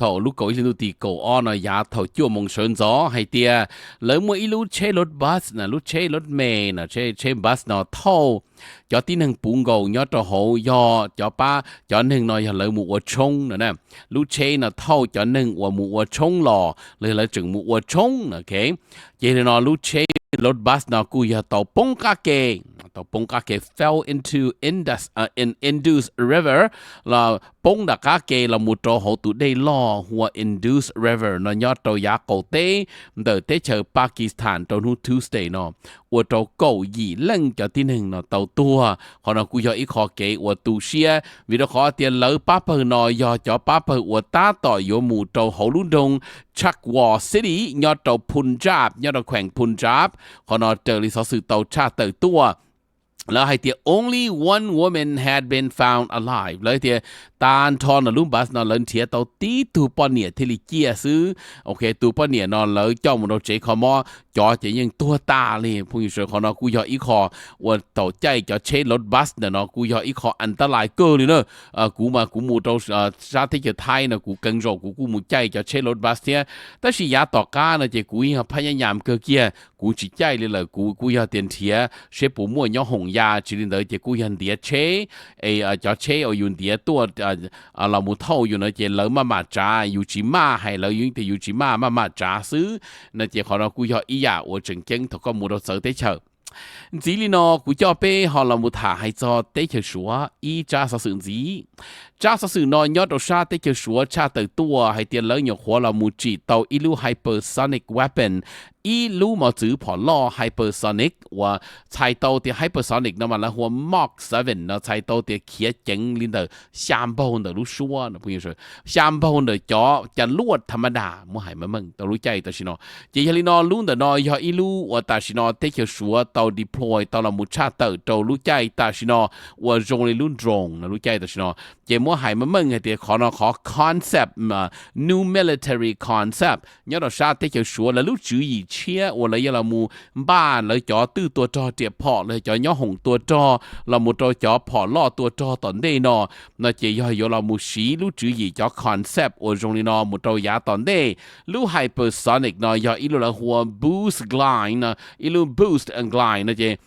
thaum lub kaum ib hli ntuj tim kaum ob no yav thaum cuaj moos sawv ntxov hais tias lawv muaj ib lub tsheb lub bus, lub tsheb lub me, tsheb bus no thauj cov tib neeg puv nkaus nyob rau hauv, yog cov pab cov neeg no yog lawv mus ua tshoob no. Lub tsheb no thauj cov neeg uas mus ua tshoob los los yog lawv tseem mus ua tshoob no. Ces li no lub tsheb lub bus no kuj yog tau poob qab ke, tau poob qab ke, fell into Indus, Indus River, los poob nram qab ke los mus rau hauv tus dej loj hu ua Indus River no nyob rau yav qaum teb ntawm teb chaws Pakistan rau hnub Tuesday no, ua rau kaum yim leej cov tib neeg no tau tuag. Qhov no kuj yog ib qho kev uas tu siab vim rau qhov tias lawv pab pawg no yog cov pab pawg uas tab tom yuav mus rau hauv lub nroog Chakwa City nyob rau Punjab, nyob rau kheem Punjab. Qhov no raws li xov xwm tau tshaj tawm tuaj, lawv hais tias only one woman had been found alive. Lawv tias tag nrho no lub bus no lawv nrhiav tau tib tug poj niam thiaj li ciaj xwb. Ok, tus poj niam no lawv coj mus rau tsev kho mob, cov ces yeej tuag tas li phooj ywg sawv. Qhov no kuj yog ib qho uas tau caij cov tsheb lub bus ntawm no kuj yog ib qho antalais kawg li na. Kuv mas kuv mus rau sab teb chaws Thaib no kuv keev zaum kuv kuj mus caij cov tsheb lub bus thiab, tab sis yav tom qab no ces kuv yog phaj nyab nyam kawg kiag, kuv tsis caij li lawm. Kuv kuj yog tias nrhiav seb puas muaj nyob hoom ya, tsis li ntawd ces kuj yog ntiav tsheb, es cov tsheb uas yus ntiav tuaj los mus thauj yus no ces lawv maj mam tsav, yus tsis maj hais lawv, yus tias yus tsis maj, maj mam tsav xwb no. Ces qhov no kuj yog ib yam uas tseem ceeb thaum koj mus rau txawv teb chaws. Ntxiv li no kuv coj peb ho los mus tham hais txog teb chaws Suav ib tsab xov xwm ntxiv. Tsab xov xwm no nyob rau sab teb chaws Suav tshaj tawm tuaj hais tias lawv nyuam qhuav los mus tsim tau ib lub hypersonic weapon, ib lub mos txwv phom loj hypersonic uas txhais tau tias hypersonic no mas lawv hu ua Mach seven no txhais tau tias khiav ceev li ntawm xya npaug ntawm lub suab no. Xya npaug ntawm cov ca luaj tha ma da muab hais meej meej rau lub caij tam sim no. Ces yog li no lub ntawm no yog ib lub uas tam sim no teb chaws Suav tau deploy tau los mus tshaj tawm rau lub caij tam sim no uas zoo li lub drone no lub caij tam sim no. Ces muab hais meej meej hais tias qhov no qhov concept, new military concept nyob rau sab teb chaws Suav lawv lub tswv yim tshiab uas lawv yuav los mus npaj lawv cov twj tua rog riam phom los cov nyob hoom tua rog los mus rau cov phom loj tua rog tom ntej no, no ces yog yuav los mus siv lub tswv yim cov concept uas zoo li no mus rau yav tom ntej. Lub hypersonic no yog ib lub lawv hu ua boost glide no, ib lub boost glide no ces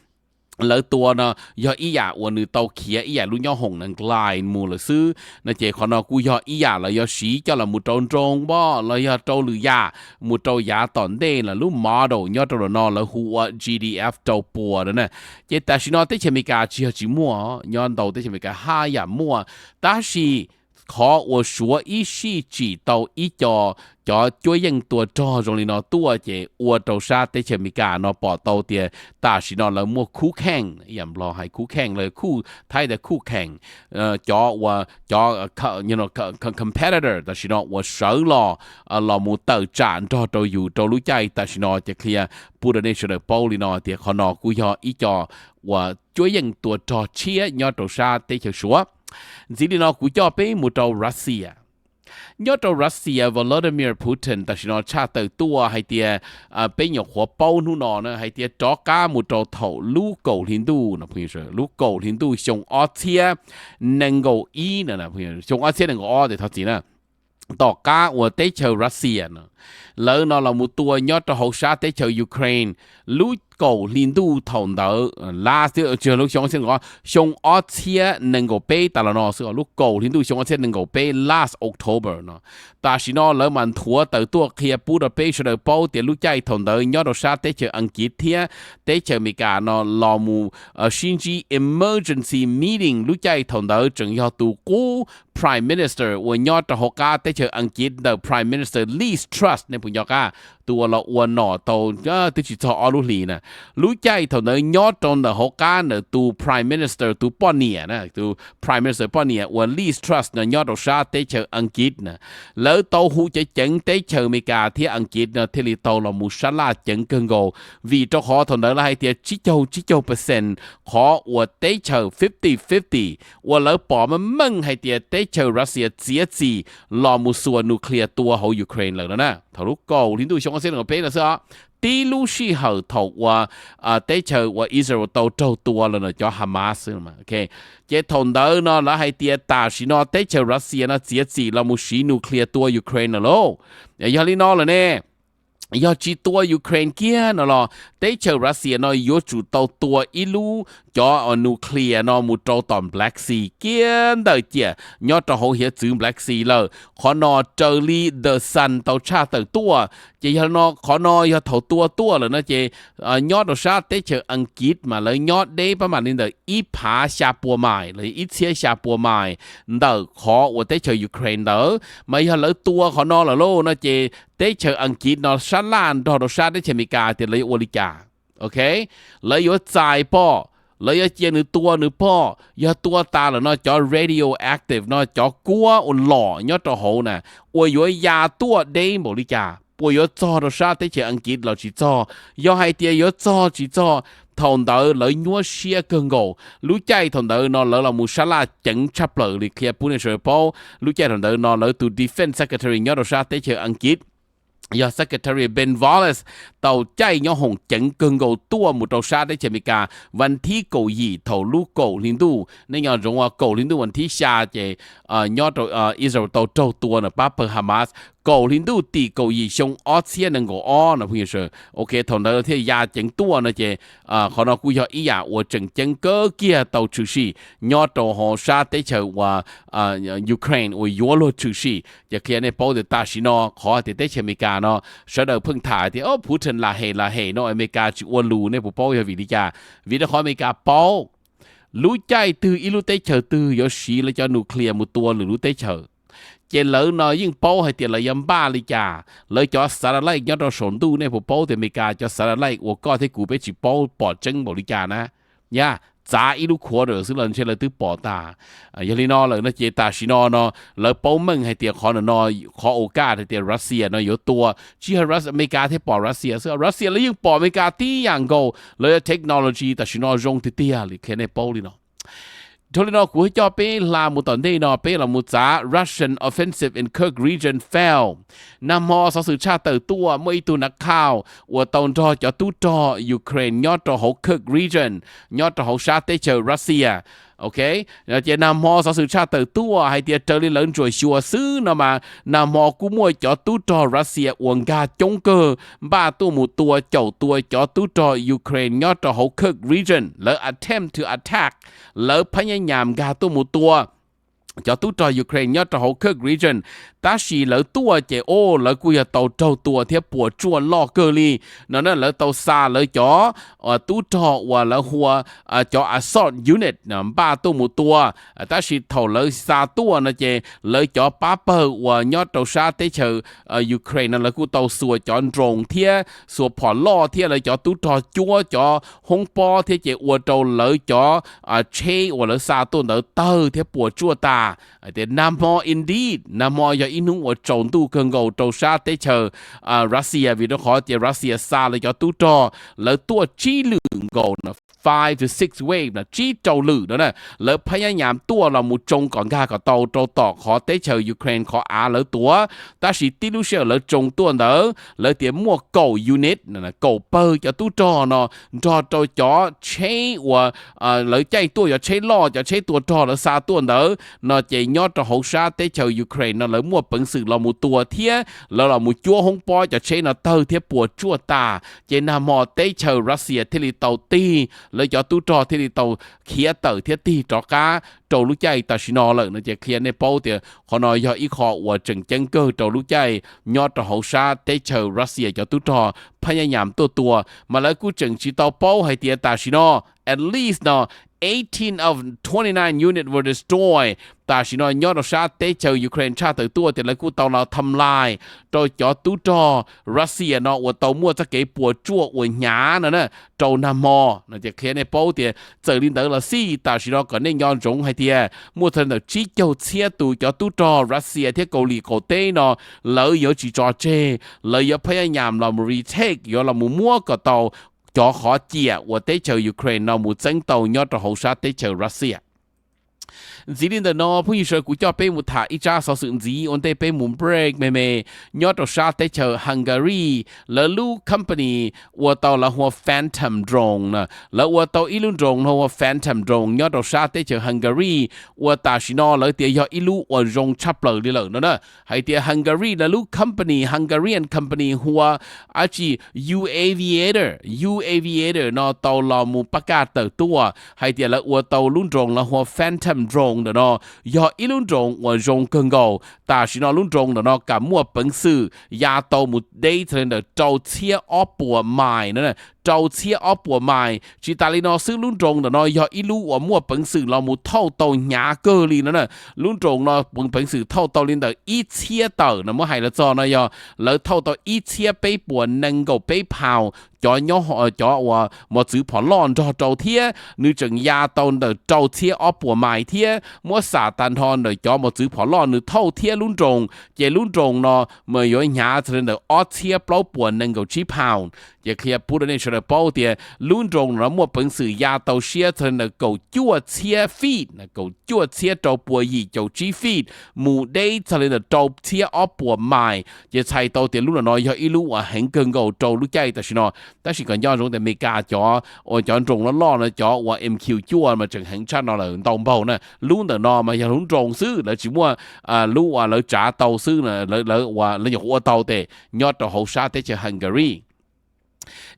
lawv tua no yog ib yam uas nws tau khiav ib yam lub nyob hoom na nklais mus lawm xwb no ces qhov no kuj yog ib yam lawv yuav siv coj los mus rau nroo poj los yog rau lwm yam, mus rau yav tom ntej lawm lub model nyob rau lawm no lawv hu ua G D F rau puas na. Ces tam sim no teb chaws Amelikas tsis yog tsis muaj, nyob ntau teb chaws Amelikas haj yam muaj, tab sis qhov uas Suav ib sij tsim tau ib co cov cuab yeej tua rog zoo li no tuaj ces ua rau sab teb chaws Amelikas no pom tau tias tam sim no lawv muaj khuj kheej, ib yam Nplog hais khuj kheej, lawv khuj Thaib tias khuj kheej, cov uas cov competitor tam sim no uas sawv los los mus tawm tsam nrog rau yus rau lub caij tam sim no ces qhia pub rau nej sawv daws paub li no tias qhov no kuj yog ib co uas cuab yeej tua rog tshiab nyob rau sab teb chaws Suav. Ntxiv li no kuv coj peb mus rau Russia. Nyob rau Russia, Vladimir Putin tam sim no tshaj tawm tuaj hais tias peb nyuam qhuav paub hnub no na hais tias rov qab mus rau thaum lub kaum hli ntuj, lub kaum hli ntuj xyoo ob txhiab nees nkaum ib, xyoo ob txhiab nees nkaum ob tes thov txim na, tom qab uas teb chaws Russia no lawv no los mus tua nyob rau hauv sab teb chaws Ukraine, lub kaum hli ntuj thaum ntawd last, tsis yog lub xyoo ob txhiab nees nkaum ob, xyoo ob txhiab nees nkaum peb tas los no xwb, lub kaum hli ntuj xyoo ob txhiab nees nkaum peb, last October no. Tam sim no lawv mam nthuav tawm tuaj qhia pub rau peb sawv daws paub tias lub caij thaum ntawd nyob rau sab teb chaws Askiv thiab teb chaws Amelikas no los mus sib ntsib emergency meeting, lub caij thaum ntawd tseem yog tus qub Prime Minister uas nyob rau hauv qab teb chaws Askiv ntawm Prime Minister Liz Truss, nej puas nco qab, tus uas los ua nom tau twb tsis txog ob lub hlis na. Lub caij thaum ntawd nyob rau ntawm hauv qab ntawm tus Prime Minister tus poj niam na, tus Prime Minister poj niam uas Liz Truss no nyob rau sab teb chaws Askiv na, lawv tau hu ceev ceev teb chaws Amelikas thiab Askiv no thiaj li tau los mus sab laj ceev kawg nkaus, vim rau qhov thaum ntawd lawv hais tias tsib caug tsib caug percent qhov uas teb chaws fifty fifty uas lawv pom meej meej hais tias teb chaws Russia txiav txim los mus xuas nuclear tua hauv Ukraine lawm no na. Thaum lub kaum hli ntuj xyoo ob txhiab nees nkaum peb no xwb os, tib lub sij hawm thaum uas teb chaws uas Israel tau raug tua los no cov Hamas xwb. Ces thaum ntawd no lawv hais tias tam sim no teb chaws Russia no txiav txim los mus siv nuclear tua Ukraine lawm lauj. Yog li no lawm ne, yog tsis tua Ukraine kiag no los teb chaws Russia no yuav tsum tau tua ib lub cov nuclear no mus rau tom Black Sea kiag ntawm ciam nyob rau hauv hiav txwv Black Sea lawm. Qhov no raws li The Sun tau tshaj tawm tuaj. Ces yog no qhov no yog thaum tua tuaj lawm no ces nyob rau sab teb chaws Askiv mas lawv nyob deb pab mam li ntawm ib phav xya pua mais los ib txhiab xya pua mais ntawm qhov uas teb chaws Ukraine ntawd. Mas yog lawv tua qhov no lawm lauj no ces teb chaws Askiv no sab laj nrog rau sab teb chaws Amelikas tias lawv yuav ua li cas. Ok, lawv yuav txais pom, lawv yuav cia nws tua nws pom, yog tua tas lawm no cov radioactive no cov kuab uas lom nyob rau hauv na uas yuav ya tuaj deb npaum li cas, puas yuav txog rau sab teb chaws Askiv los tsis txog. Yog hais tias yuav txog tsis txog, thaum ntawd lawv nyuaj siab kawg nkaus. Lub caij thaum ntawd no lawv los mus sab laj ceev tshaj plaws li, qhia pub nej sawv daws paub. Lub caij thaum ntawd no lawv tus defense secretary nyob rau sab teb chaws Askiv yog Secretary Ben Wallace tau caij nyob hoom ceev kawg nkaus tuaj mus rau sab teb chaws Amelikas vas thib kaum yim thaum lub kaum hli ntuj. Nej nco ntsoov ua kaum hli ntuj vas thib xya ces nyob rau Israel tau raug tua na pab pawg Hamas, kaum hli ntuj tim kaum yim xyoo ob txhiab nees nkaum ob no phooj ywg sawv. Ok, thaum ntawd thiaj ya ceev tuaj no ces qhov no kuj yog ib yam uas tseem ceeb kawg kiag tau tshwm sim nyob rau hauv sab teb chaws uas Ukraine uas yuav luag tshwm sim. Ces qhia nej paub tias tam sim no qhov tias teb chaws Amelikas no sawv daws pheej tham tias Putin lam hem lam hem no Amelikas tsis ua lus, nej puas paub yog vim li cas? Vim rau qhov Amelikas paub lub caij twg ib lub teb chaws twg yuav siv lawv cov nuclear mus tua lwm lub teb chaws, ces lawv no yeej paub hais tias lawv yuav npaj li cas. Lawv cov satellite nyob rau saum ntuj, nej puas paub tias Amelikas cov satellite uas koj thiab kuv peb tsis paub pom tseeb npaum li cas na? Yog txav ib lub quarter xwb los ntshe lawv twb pom tas. Yog li no lawm no ces tam sim no no lawv paub meej hais tias qhov no no, qhov ua kaj hais tias Russia no yuav tua, tsis yog Amelikas thiaj pom Russia xwb, Russia lawv yeej pom Amelikas tib yam nkaus, lawv yog technology tam sim no zoo tiag tiag li, qhia nej paub li no. Dhau li no kuv coj peb hla mus tom ntej no peb los mus txav Russian offensive in Kursk region fail. Nag hmo xov xwm tshaj tawm tuaj muaj ib tug nav khau uas tau nrog cov tub rog Ukraine nyob rau hauv Kursk region, nyob rau hauv sab teb chaws Russia Ok, ces nag hmo xov xwm tshaj tawm tuaj hais tias raws li lawv ntsuam xyuas xwb no mas nag hmo kuj muaj cov tub rog Russia uas nkag coob kawg npaj tuaj mus tua, caum tua cov tub rog Ukraine nyob rau hauv Kursk region. Lawv attempt to attack, lawv phab nyab nyam nkag tuaj mus tua cov tub rog Ukraine nyob rau hauv Kursk region. Tab sis lawv tuaj ces o, lawv kuj yog tau raug tua thiab puas tsuaj loj kawg li no na. Lawv tau xa lawv cov tub rog uas lawv hu ua cov assault unit npaj tuaj mus tua. Tab sis thaum lawv xa tuaj no ces lawv cov pab pawg uas nyob rau sab teb chaws Ukraine no lawv kuj tau xuas cov drone thiab xuas phom loj thiab lawv cov tub rog cuab cov hoob pob thiab ces ua rau lawv cov tsheb uas lawv xa tuaj ntawd tawg thiab puas tsuaj tas. Tias nag hmo indeed, nag hmo yog ib hnub uas tsaus ntuj kawg nkaus rau sab teb chaws Russia vim rau qhov tias Russia xa lawv cov tub rog, lawv tuaj tsib lwm nkaus no, five to six wave no, tsib rau lwm no na. Lawv phab nyab nyam tuaj los mus tsoo kom nkag kom tau rau tom qhov teb chaws Ukraine qhov av lawv tuav. Tab sis tib lub sij hawm lawv tsoo tuaj ntawd lawv tias muaj kaum unit, kaum pawg cov tub rog no nrog rau cov tsheb uas lawv caij tuaj, cov tsheb loj, cov tsheb tua rog lawv xa tuaj ntawd no ces nyob rau hauv sab teb chaws Ukraine no lawv muaj peev xwm los mus tua thiab lawv los mus cuab hoob pob cov tsheb no tawg thiab puas tsuaj tas. Ces nag hmo teb chaws Russia thiaj li tau tig, lawv cov tub rog thiaj li tau khiav tawm thiab tig rov qab rau lub caij tam sim no lawm no. Ces qhia nej paub tias qhov no yog ib qho uas tseem ceeb kawg rau lub caij nyob rau hauv sab teb chaws Russia cov tub rog phab nyab nyam tuaj tua, mas lawv kuj tseem tsis tau paub hais tias tam sim no at least no eighteen of twenty-nine unit were destroyed. Tam sim no nyob rau sab teb chaws Ukraine tshaj tawm tuaj tias lawv kuj tau los tham lais rau cov tub rog Russia no uas tau muaj txoj kev puas tsuaj uas hnyav no na rau nag hmo no. Ces qhia nej paub tias txawm li ntawd los xij tam sim no kom nej nco ntsoov hais tias muaj txog ntawm tsib caug txhiab tus cov tub rog Russia thiab Kauslim Qaum Teb no lawv yuav tsis tso tseg, lawv yuav phab nyab nyam los mus retake, yuav los mus muab kom tau cov qhov ciam uas teb chaws Ukraine no mus txeeb tau nyob rau hauv sab teb chaws Russia. Ntxiv li ntawm no phooj ywg sawv daws, kuv coj peb mus tham ib tsab xov xwm ntxiv ua ntej peb mus break me me. Nyob rau sab teb chaws Hungary, lawv lub company ua tau lawv hu ua Phantom Drone na, lawv ua tau ib lub drone no hu ua Phantom Drone nyob rau sab teb chaws Hungary, uas tam sim no lawv tias yog ib lub uas zoo tshaj plaws li lawm no na. Hais tias Hungary lawv lub company, Hungarian company hu ua dab tsi, UAviator, UAviator no tau los mus pab kaj tawm tuaj hais tias lawv ua tau lub drone lawv hu ua Phantom Drone ntawm no yog ib lub drone uas zoo kawg nkaus. Tam sim no lub drone ntawm no kam muaj peev xwm ya tau mus deb txog li ntawm rau txhiab ob puas mais no, rau txhiab ob puas mais. Tsis tas li no xwb, lub drone ntawm no yog ib lub uas muaj peev xwm los mus thauj tau hnyav kawg li no na. Lub drone no peev xwm thauj tau li ntawm ib txhiab tawm no, muab hais los txog no yog lawv thauj tau ib txhiab peb puas nees nkaum peb pound cov nyob, cov uas mos txwv phom loj nrog rau thiab nws tseem ya tau ntawm rau txhiab ob puas mais thiab. Muab xam tag nrho ntawm cov mos txwv phom loj nws thauj thiab lub drone, ces lub drone no mas yuav hnyav txog li ntawm ob txhiab plaub puas nees nkaum tsib pound. Ces qhia pub rau nej sawv daws paub tias lub drone no muaj peev xwm ya tau siab txog li ntawm kaum cuaj txhiab feet, kaum cuaj txhiab rau puas yim caum tsib feet, mus deb txog li ntawm rau txhiab ob puas mais. Ces txhais tau tias lub no yog ib lub uas heev kawg nkaus rau lub caij tam sim no. Tab sis kom nco ntsoov tias Amelikas cov uas cov drone loj loj no, cov uas MQ cuaj mas tseem heev tshaj no lawm ntau npaug na. Lub ntawm no mas yog lub drone xwb, lawv tsis muaj lub uas lawv tsav tau xwb, lawv uas lawv nyuam qhuav ua tau tes nyob rau hauv sab teb chaws Hungary.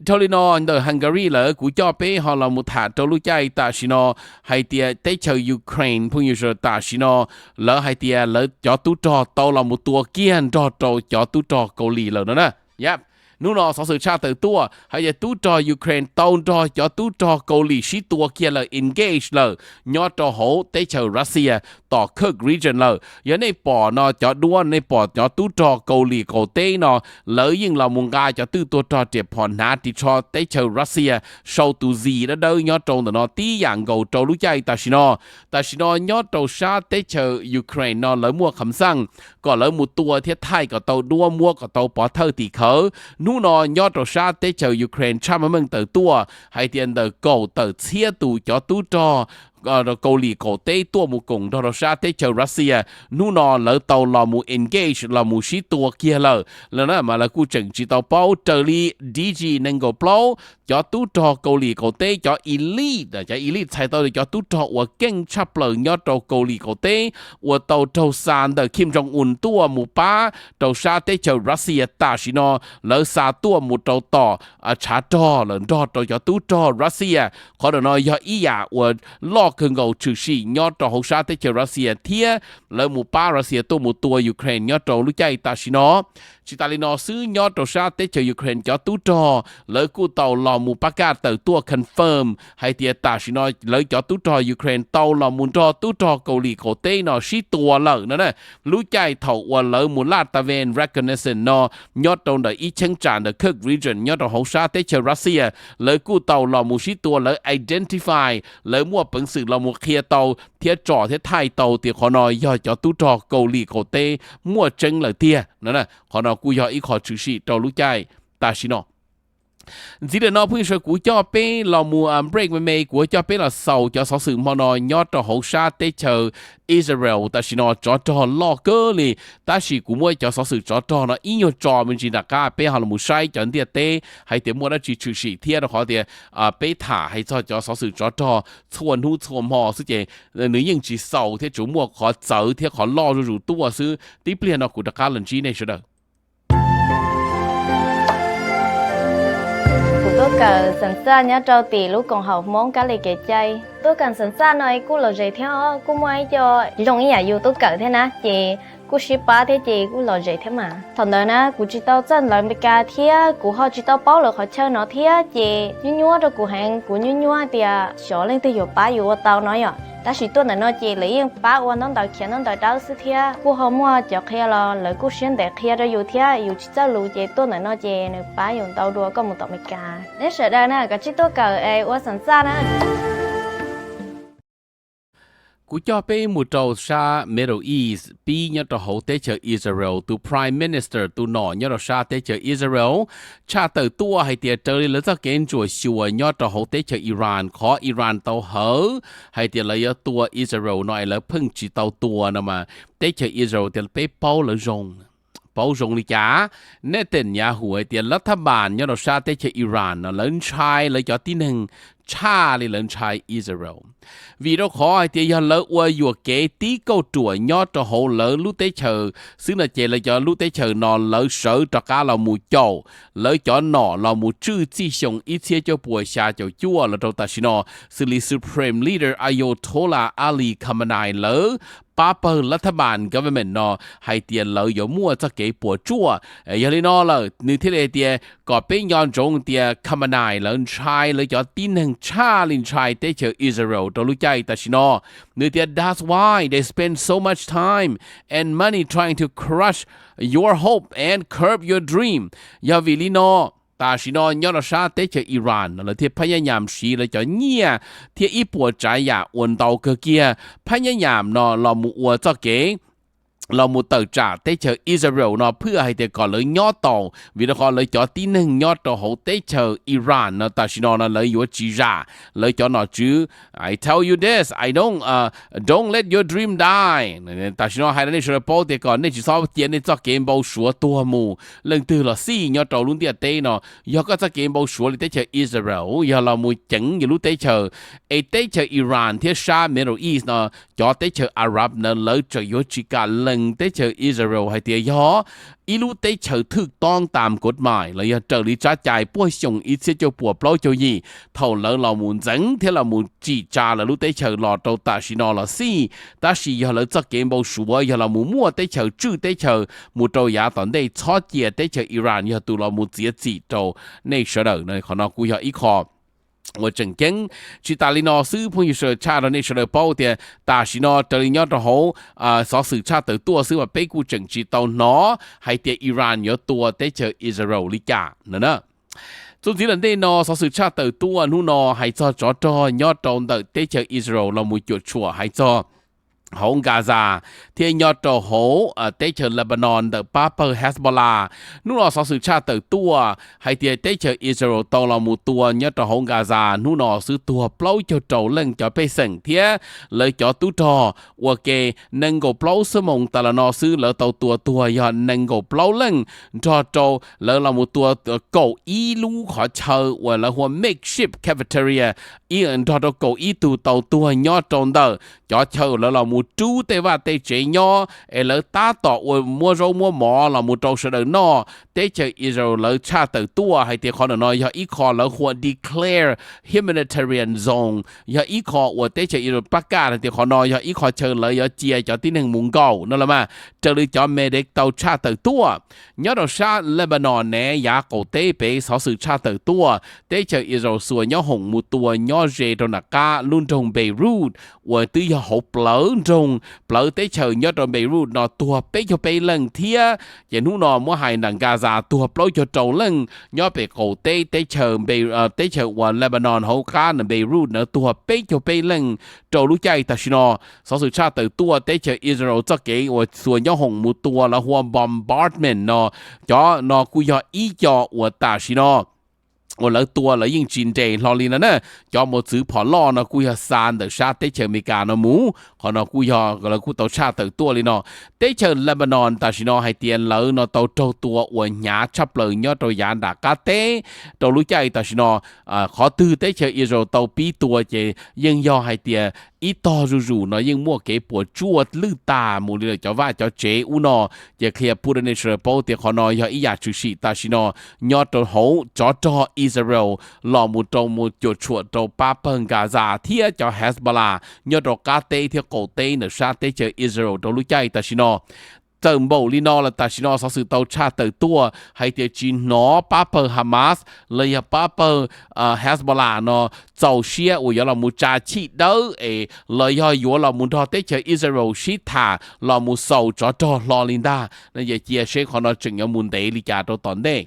Dhau li no ntawm Hungary lawm, kuv coj peb ho los mus tham rau lub caij tam sim no hais tias teb chaws Ukraine phooj ywg sawv daws, tam sim no lawv hais tias lawv cov tub rog tau los mus tua kiag nrog rau cov tub rog Kauslim lawm no na. Yep. Hnub no xov xwm tshaj tawm tuaj hais tias tub rog Ukraine tau nrog cov tub rog Kauslim sib tua kiag lawm, engage lawm nyob rau hauv teb chaws Russia tom Kursk region lawm. Yog nej pom no cov duab, nej pom cov tub rog Kauslim Qaum Teb no lawv yeej los mus nqa cov twj tub rog riam phom hnav ris tsho teb chaws Russia sau tus zis dawb dawb nyob rau ntawm no tib yam nkaus rau lub caij tam sim no. Tam sim no nyob rau sab teb chaws Ukraine no lawv muaj kham xaj kom lawv mus tua thiab thaij kom tau duab, muab kom tau pov thawj tim khawv. Hnub no nyob rau sab teb chaws Ukraine tshaj meej meej tawm tuaj hais tias ntawm kaum tawm txhiab tus cov tub rog Kaus Lim qaum teb tuaj mus koom nrog rau sab teb chaws Russia, hnub no lawv tau los mus engage los mus sib tua kiag lawm. Lawm na mas lawv kuj tseem tsis tau paub. Raws li D G nees nkaum plaub, cov tub rog Kaus Lim qaum teb, cov elite, cov elite txhais tau cov tub rog uas keej tshaj plaws nyob rau Kaus Lim qaum teb uas tau raug xa ntawm Kim Jong Un tuaj mus pab rau sab teb chaws Russia, tam sim no lawv xa tuaj mus rau tom tshav rog lawm nrog rau cov tub rog Russia. Qhov ntawm no yog ib yam uas loj kawg nkaus tshwm sim nyob rau hauv sab teb chaws Russia thiab lawv mus pab Russia tuaj mus tua Ukraine nyob rau lub caij tam sim no. Tsis tas li no xwb, nyob rau sab teb chaws Ukraine cov tub rog lawv kuj tau los mus pab kaj tawm tuaj confirm hais tias tam sim no lawv cov tub rog Ukraine tau los mus nrog tub rog Kaus Lim qaum teb no sib tua lawm no na. Lub caij thaum uas lawv mus laj ta ven reconnaissance no nyob rau ntawm ib cheeb tsam ntawm Kursk region nyob rau hauv sab teb chaws Russia, lawv kuj tau los mus sib tua, lawv identify, lawv muaj peev xwm los mus qhia tau thiab tsom thiab thaij tau tias qhov no yog cov tub rog Kaus Lim qaum teb muaj tseeb lawm tiag no. Qhov no kuj yog ib qho tshwm sim rau lub caij tam sim no. Ntxiv ntawm no phooj ywg sawv, kuv coj peb los mus break me me, kuv coj peb los xaus cov xov xwm hmo no nyob rau hauv sab teb chaws Israel tam sim no tsov rog loj kawg li. Tab sis kuv muab cov xov xwm tsov rog no ib nyuag tso me ntsis nram qab, peb ho los mus saib cov ntiaj teb hais tias muaj dab tsi tshwm sim thiab, rau qhov tias peb tham hais txog cov xov xwm tsov rog txhua hnub txhua hmo xwb ces nws yeej tsis xaus thiab, tsuas muaj qhov txawv thiab qhov loj zuj zus tuaj xwb. Tib pliag no kuv rov qab los ntsib nej sawv daws. Kuv tuaj kawm xeem txaj nyob rau tim lub koom haum Hmoob kab li kev cai. Tuaj kawm xeem txaj no kuj lom zem thiab, kuj muaj ib co zoo ib yam yus tuaj kawm thiab na, ces kuj sib pab thiab ces kuj lom zem thiab mas. Thaum ntawd na kuv tsis tau txawj ntawv Amelikas thiab kuv ho tsis tau paub lawv qhov chaw no thiab ces nyuaj nyuaj rau kuv heev, kuv nyuaj nyuaj tias xyov leej twg yuav pab yus ua tau no yom. Tab sis tuaj ntawm no ces lawv yeej pab ua ntaub ntawv khiav ntaub ntawv dawb xwb thiab kuj ho muaj cov qhia los lawv kuj siab ntev qhia rau yus thiab, yus tsis txawj lus ces tuaj ntawm no ces nws pab yus ntau dua koj mus tom Amelikas. Nej sawv daws na koj tsij tuaj kawm es ua xeem txaj na. Kuv coj peb mus rau sab Middle East pib nyob rau hauv teb chaws Israel. Tus Prime Minister tus nom nyob rau sab teb chaws Israel tshaj tawm tuaj hais tias raws li lawv txoj kev ntsuam xyuas nyob rau hauv teb chaws Iran, qhov Iran tau hawv hais tias lawv yuav tua Israel no es lawv pheej tsis tau tua no mas teb chaws Israel tias peb paub lawv zoo. Paub zoo li cas? Netanyahu hais tias lav thab npas nyob rau sab teb chaws Iran no lawv ntshai lawv cov tib neeg tshaj li lawv ntshai Israel. Vim rau qhov hais tias yog lawv ua yuam kev tib kauj ruam nyob rau hauv lawv lub teb chaws xwb no ces lawv cov lub teb chaws no lawv sawv rov qab los mus caum lawv cov nom los mus tswj txij xyoo ib txhiab cuaj puas xya caum cuaj los rau tam sim no, xws li Supreme Leader Ayatollah Ali Khamenei lawv pab pawg lav thab npas government no hais tias lawv yuav muaj txoj kev puas tsuaj. Yog li no lawm nws thiaj li hais tias kom peb nco ntsoov tias Khamenei lawv ntshai lawv cov tib neeg tshaj li ntshai teb chaws Israel rau lub caij tam sim no. Nws tias that's why they spend so much time and money trying to crush your hope and curb your dream. Yog vim li no tam sim no nyob rau sab teb chaws Iran no lawv thiaj phab nyab nyam siv lawv cov nyiaj thiab ib puas tsav yam uas ntau kawg kiag phab nyab nyam no los mus ua txoj kev los mus tawm tsam teb chaws Israel no phwj hais tias kom lawv nyob tau, vim rau qhov lawv cov tib neeg nyob rau hauv teb chaws Iran no tam sim no no lawv yuav tsis zam lawv cov nom tswv. I tell you this, I don't, uh, don't let your dream die. Tam sim no hais rau nej sawv daws paub tias kom nej tsis txhob cia nej txoj kev npau suav tuag mus. Leej twg los xij nyob rau lub ntiaj teb no, yog koj txoj kev npau suav li teb chaws Israel yog los mus ceev yus lub teb chaws, es teb chaws Iran thiab sab Middle East no, cov teb chaws Arab na lawv tseem yuav tsis kam lees teb chaws Israel hais tias yog ib lub teb chaws thwj toob tam kod mais los yog raws li tsab cai puag xyoo ib txhiab cuaj puas plaub caug yim thaum lawv los mus ntxeev thiab los mus tsim tsa lawv lub teb chaws los rau tam sim no los xij. Tab sis yog lawv txoj kev npau suav yog los mus muaj teb chaws tswj teb chaws mus rau yav tom ntej, txhob cia teb chaws Iran yog tus los mus txiav txim rau nej sawv daws. Qhov no kuj yog ib qho uas tseem ceeb. Tsis tas li no xwb phooj ywg sawv daws, tshaj rau nej sawv daws paub tias tam sim no raws li nyob rau hauv xov xwm tshaj tawm tuaj xwb mas peb kuj tseem tsis tau hnov hais tias Iran yuav tua teb chaws Israel li cas no na. Txuas ntxiv lawm ntej no xov xwm tshaj tawm tuaj hnub no hais txog tsov rog nyob rau ntawm teb chaws Israel los mus cuam tshuam hais txog hauv Gaza thiab nyob rau hauv teb chaws Lebanon ntawm pab pawg Hezbollah. Hnub no xov xwm tshaj tawm tuaj hais tias teb chaws Israel tau los mus tua nyob rau hauv Gaza hnub no xwb tuag plaub caug rau leej cov pej xeem thiab lawv cov tub rog ua ke. Nees nkaum plaub xuab moos tas los no xwb lawv tau tua tuag yog nees nkaum plaub leej, nrog rau lawv los mus tua kaum ib lub qhov chaw uas lawv hu ua makeshift cafeteria, nrog rau kaum ib tug tau tuag nyob rau ntawm cov chaw lawv los mus rub tej vaj tej tsev nyob es lawv tab tom ua muab zaub muab mov los mus rau sawv daws noj. Teb chaws Israel lawv tshaj tawm tuaj hais tias qhov ntawm no yog ib qho lawv hu ua declare humanitarian zone, yog ib qho uas teb chaws Israel pab kaj hais tias qhov no yog ib qho chaw lawv yuav cia cov tib neeg mus nkaum no los mas. Raws li cov medic tau tshaj tawm tuaj nyob rau sab Lebanon ne yav qaum teb pem xov xwm tshaj tawm tuaj, teb chaws Israel xuas nyob hoom mus tua nyob ze rau nram qab lub nroog Beirut uas twb yog hauv plawv nroog plawv teb chaws nyob rau Beirut no tuag peb caug peb leej thiab. Ces hnub no muab hais nram Gaza tuag plaub caug rau leej nyob pem qaum teb teb chaws, teb chaws uas Lebanon hauv qab nram Beirut na tuag peb caug peb leej rau lub caij tam sim no. Xov xwm tshaj tawm tuaj teb chaws Israel txoj kev uas xuas nyob hoom mus tua lawv hu ua bombardment no, cov no kuj yog ib co uas tam sim no uas lawv tua lawv yeej tsis nres hlo li no na. Cov mos txwv phom loj no kuj yog xa ntawm sab teb chaws Amelikas no mus, qhov no kuj yog lawv kuj tau tshaj tawm tuaj li no. Teb chaws Lebanon tam sim no hais tias lawv no tau raug tua uas hnyav tshaj plaws nyob rau yav nram qab teb rau lub caij tam sim no. Qhov twg teb chaws Israel tau pib tua ces yeej yog hais tias ib tog zuj zus no yeej muaj kev puas tsuaj lwj tas mus li lawm cov vaj cov tsev ub no. Ces qhia pub rau nej sawv daws paub tias qhov no yog ib yam tshwm sim tam sim no nyob rau hauv tsov rog Israel los mus rau mus cuam tshuam rau pab pawg Gaza thiab cov Hezbollah nyob rau qab teb thiab qaum teb ntawm sab teb chaws Israel rau lub caij tam sim no. Txawm npaum li no los tam sim no xov xwm tau tshaj tawm tuaj hais tias tsis hnov pab pawg Hamas los yog pab pawg Hezbollah no txaus siab uas yuav los mus tsa chij dawb es los yog yuav los mus nrog teb chaws Israel sib tham los mus xaus tsov rog hlo li ntag. No ces cia seb qhov no tseem yuav mus ntev li cas rau tom ntej.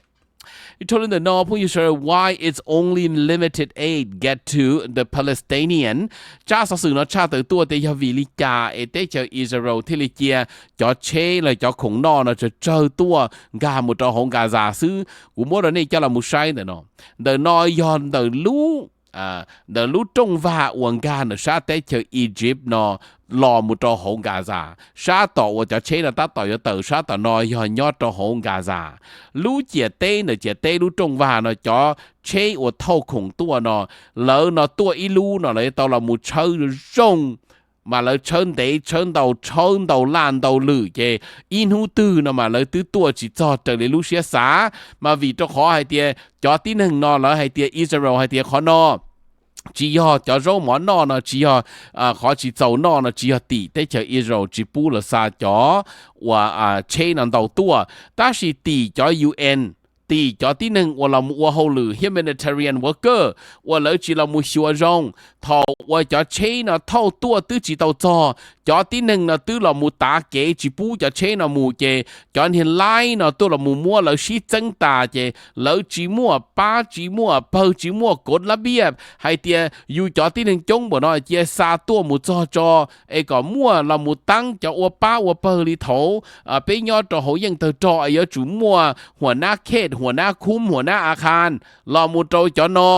Ib txog li ntawm no phooj ywg sawv daws, why is only limited aid get to the Palestinian? Tsab xov xwm no tshaj tawm tuaj tias yog vim li cas es teb chaws Israel thiaj li cia cov tsheb los cov khoom noj no tsawg tsawg tuaj nkag mus rau hauv Gaza xwb. Kuv muab rau nej coj los mus saib ntawm no. Ntawm no yog ntawm lub ntawm lub rooj vag uas nkag ntawm sab teb chaws Egypt no los mus rau hauv Gaza. Sab tom uas cov tsheb no tab tom yuav tawm sab tom no yog nyob rau hauv Gaza. Lub ciam teb ntawm ciam teb lub rooj vag no cov tsheb uas thauj khoom tuaj no, lawv no tuaj ib lub no lawv tau los mus tshawb zoo, mas lawv tshawb ntev tshawb ntau tshawb ntau laj ntau lwm ces ib hnub twg no mas lawv twb tuaj tsis txog raws li lub siab xav. Mas vim rau qhov hais tias cov tib neeg no lawv hais tias Israel hais tias qhov no tsis yog cov zaub mov noj no tsis yog, qhov tsis txaus noj no tsis yog tim teb chaws Israel tsis pub los xa cov uas tsheb no ntau tuaj, tab sis tim cov U N, tim cov tib neeg uas los mus ua hauj lwm humanitarian worker uas lawv tsis los mus xyuas zoo. Thaum uas cov tsheb no thauj tuaj twb tsis tau txog, cov tib neeg no twb los mus tav kev tsis pub cov tsheb no mus ces cov niag laib no tuaj los mus muab lawv sib txeeb tas ces lawv tsis muaj pab tsis muaj pawg tsis muaj kov lab viaj hais tias yus cov tib neeg coob npaum no cia xa tuaj mus txog tso es kom muaj los mus taab cov ua pab ua pawg li thaum peb nyob rau hauv yeej tawg rog es yuav tsum muaj huam nab khet huam nab khub huam nab a khas los mus rau cov no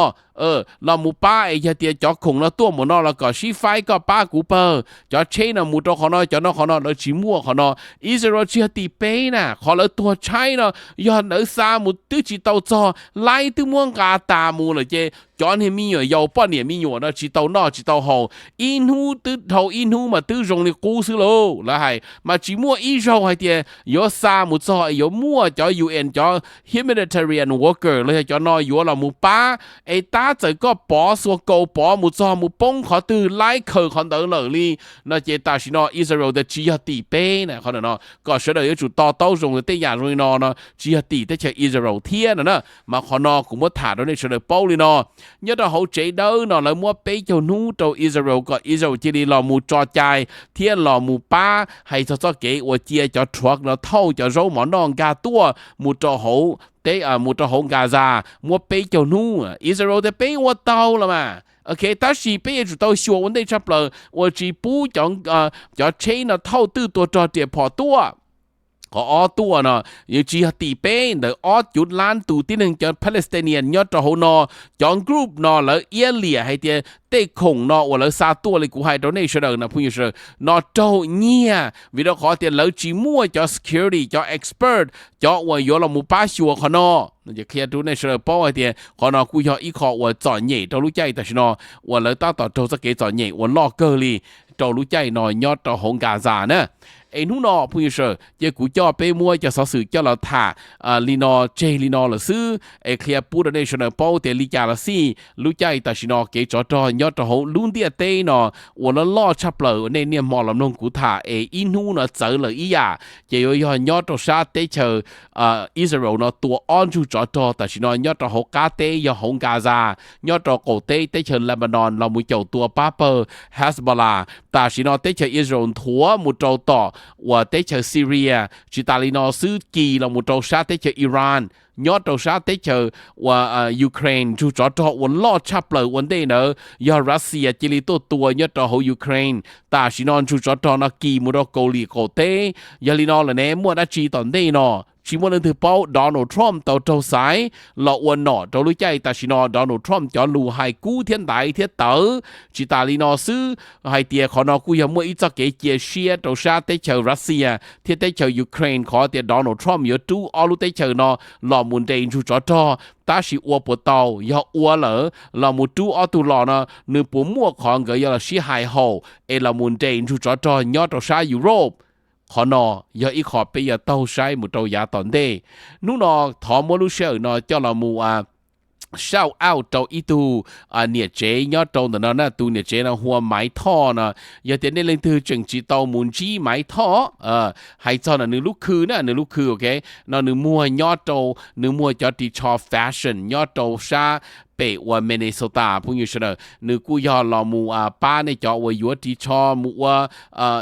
los mus pab es yog tias cov khoom no tuaj mus no los kom sib faib koj pab kuv pawg. Cov tsheb no mus rau qhov no cov no qhov no lawv tsis muaj qhov no. Israel tsis yog tim peb na, qhov lawv tuag tshaib no yog lawv xa mus twb tsis tau txog, laib twb muab nqa tas mus lawm ces cov niag me nyuam yaus poj niam me nyuam no tsis tau noj tsis tau haus, ib hnub twb dhau ib hnub mas twb zoo li qub xwb lauj. Lawv hais mas tsis muaj ib zaug hais tias yuav xa mus txog es yuav muaj cov U N cov humanitarian worker los yog cov no yuav los mus pab es tab txawm koj pov xuas kaus pov mus txog mus poob qhov twg laib khaws qhov ntawd lawm li no ces tam sim no Israel tias tsis yog tim peb na. Qhov no kom sawv daws yuav tsum to taub zoo tias tej yam zoo li no no tsis yog tim teb chaws Israel thiab no na. Mas qhov no kuv muab tham rau nej sawv daws paub li no. Nyob rau hauv tsev dawb no lawv muab peb caug hnub rau Israel kom Israel cia li los mus tso cai thiab los mus pab hais txog txoj kev uas cia cov truck no thauj cov zaub mov noj nkag tuaj mus rau hauv teb mus rau hauv Gaza muab peb caug hnub. Israel tias peb ua tau los mas, ok, tab sis peb yuav tsum tau xyuas ua ntej tshaj plaws uas tsis pub cov tsheb no thauj twj tua rog riam phom tuaj. Qhov ob tuaj no, yeej tsis yog tim peb, ntawm ob cuv lab tus tib neeg cov Palestinian nyob rau hauv no, cov group no lawv iab liam hais tias tej khoom no uas lawv xa tuaj li kuv hais rau nej sawv daws no, phooj ywg sawv daws, no raug nyiag vim rau qhov tias lawv tsis muaj cov security, cov expert, cov uas yuav los mus pab xyuas qhov no. Qhia rau nej sawv daws paub hais tias qhov no kuj yog ib qho uas txom nyem rau lub caij tam sim no uas lawv tab tom raug txoj kev txom nyem uas loj kawg li rau lub caij no nyob rau hauv Gaza na. Es hnub no phooj ywg sawv daws, ces kuv coj peb muab cov xov xwm coj los tham li no tseg li no lawm xwb, es qhia pub rau nej sawv daws paub tias li cas los xij lub caij tam sim no kev tsov rog nyob rau hauv lub ntiaj teb no uas loj loj tshaj plaws nej niaj hmo los mloog kuv tham es ib hnub no txawv lawm ib yam, ces yuav yog nyob rau sab teb chaws Israel no tua ob ntsug tsov rog tam sim no nyob rau hauv qab teb yog hauv Gaza, nyob rau qaum teb teb chaws Lebanon los mus caum tua pab pawg Hezbollah. Tam sim no teb chaws Israel nthuav mus rau tom uas teb chaws Syria, tsis tas li no xwb kis los mus rau sab teb chaws Iran, nyob rau sab teb chaws uas Ukraine ntsug tsov rog uas loj tshaj plaws ua ntej ntawd yog Russia cia li tuaj tua nyob rau hauv Ukraine. Tam sim no ntsug tsov rog no kis mus rau Kaus Lim qaum teb. Yog li no lawm ne muaj dab tsi tom ntej no? Tsis muaj leej twg paub. Donald Trump tau raug xaiv los ua nom rau lub caij tam sim no. Donald Trump cov lus hais kub thiab ntaiv thiab tawv. Tsis tas li no xwb, hais tias qhov no kuj yog muaj ib txoj kev cia siab rau sab teb chaws Russia thiab teb chaws Ukraine qhov tias Donald Trump yuav rub ob lub teb chaws no los mus nres ntsug tsov rog, tab sis ua puas tau? Yog ua lawm los mus rub ob tug los no, nws puas muaj qhov nkawd yuav los sib hais haum es los mus nres ntsug tsov rog nyob rau sab Europe? Qhov no yog ib qho peb yuav taug saib mus rau yav tom ntej. Hnub no thov muab lub sij hawm no coj los mus shout out rau ib tug niam tsev nyob rau ntawm no na. Tus niam tsev no hu ua Maiv Thoj no. Yog tias nej leej twg tseem tsis tau mus ntsib Maiv Thoj, hais txog no nws lub khw na, nws lub khw, ok, no nws muag nyob rau, nws muag cov ris tsho fashion nyob rau sab pem uas Minnesota phooj ywg sawv daws. Nws kuj yog los mus pab nej cov uas yuav ris tsho mus ua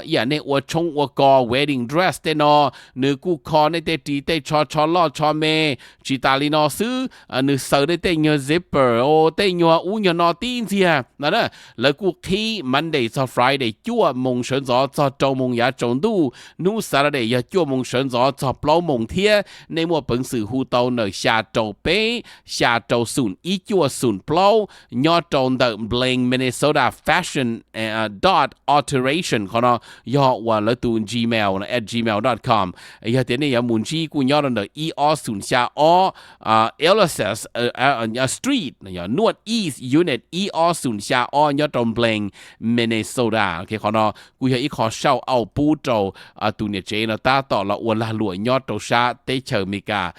ib yam nej ua tshoob ua kos, wedding dress tej no. Nws kuj kho nej tej ris tej tsho, tsho loj tsho me. Tsis tas li no xwb, nws xaws nej tej nyuag zipper, tej nyuag ub nyuag no tib ntxiag no. Lawv kuj qhib Monday txog Friday cuaj moos sawv ntxov txog rau moos yav tsaus ntuj. Hnub Saturday yog cuaj moos sawv ntxov txog plaub moos thiab. Nej muaj peev xwm hu tau ntawm xya rau peb, xya rau xoom ib cuaj xoom plaub nyob rau ntawm Blaine Minnesota fashion dot alteration. Qhov no yog uas lawv tus Gmail at gmail dot com. Yog tias nej yuav mus ntsib kuj nyob rau ntawm ib ob xoom xya ob Ulysses Street, North East Unit ib ob xoom xya ob nyob rau Blaine, Minnesota. Qhov no kuj yog ib qho shout out pub rau tus niam tsev no tab tom los ua lag luam nyob rau sab teb chaws Amelikas,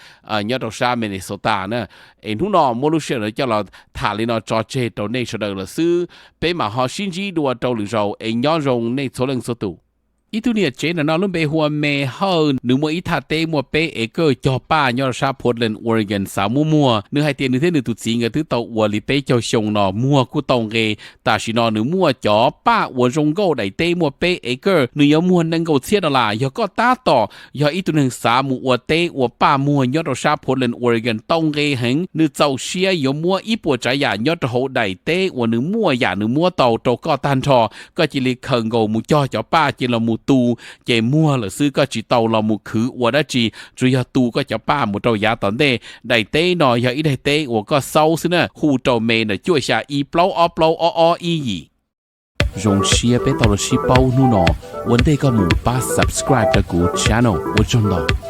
nyob rau sab Minnesota na. Es hnub no muab lub sij hawm no coj los tham li no tso tseg rau nej sawv daws lawm xwb. Peb mam ho sib ntsib dua rau lwm zaus es nyob zoo nej txhua leej txhua tus. Ib tug niam tsev ntawm no lub npe hu ua Me Hawj, nws muaj ib thaj teb muaj peb acre cog paj nyob rau sab Portland, Oregon xav muab muag. Nws hais tias nws thiab nws tus txiv nkawd twb tau ua li peb caug xyoo no muag kuj tau nqe. Tam sim no nws muaj cov paj uas zoo nkauj daim teb muaj peb acre, nws yuav muag nees nkaum txhiab dollar. Yog koj tab tom yog ib tug neeg xav mus ua teb ua paj muag nyob rau sab Portland, Oregon tau nqe heev, nws txaus siab yuav muab ib puas tsav yam nyob rau hauv daim teb uas nws muaj yam nws muab tau rau koj tag nrho. Koj cia li khaws nkaus mus cog cov paj cia li los mus tu, ces muag lawm xwb, koj tsis tau los mus khwv ua dab tsi, tsuas yog tu koj cov paj mus rau yav tom ntej. Daim teb no yog ib daim teb uas koj xaub xwb na. Hu rau Me ntawm cuaj xya ib plaub ob plaub ob ob ib yim. Zoo siab peb tau los sib paub hnub no. Ua ntej koj mus pab subscribe rau kuv channel, ua tsaug ntau.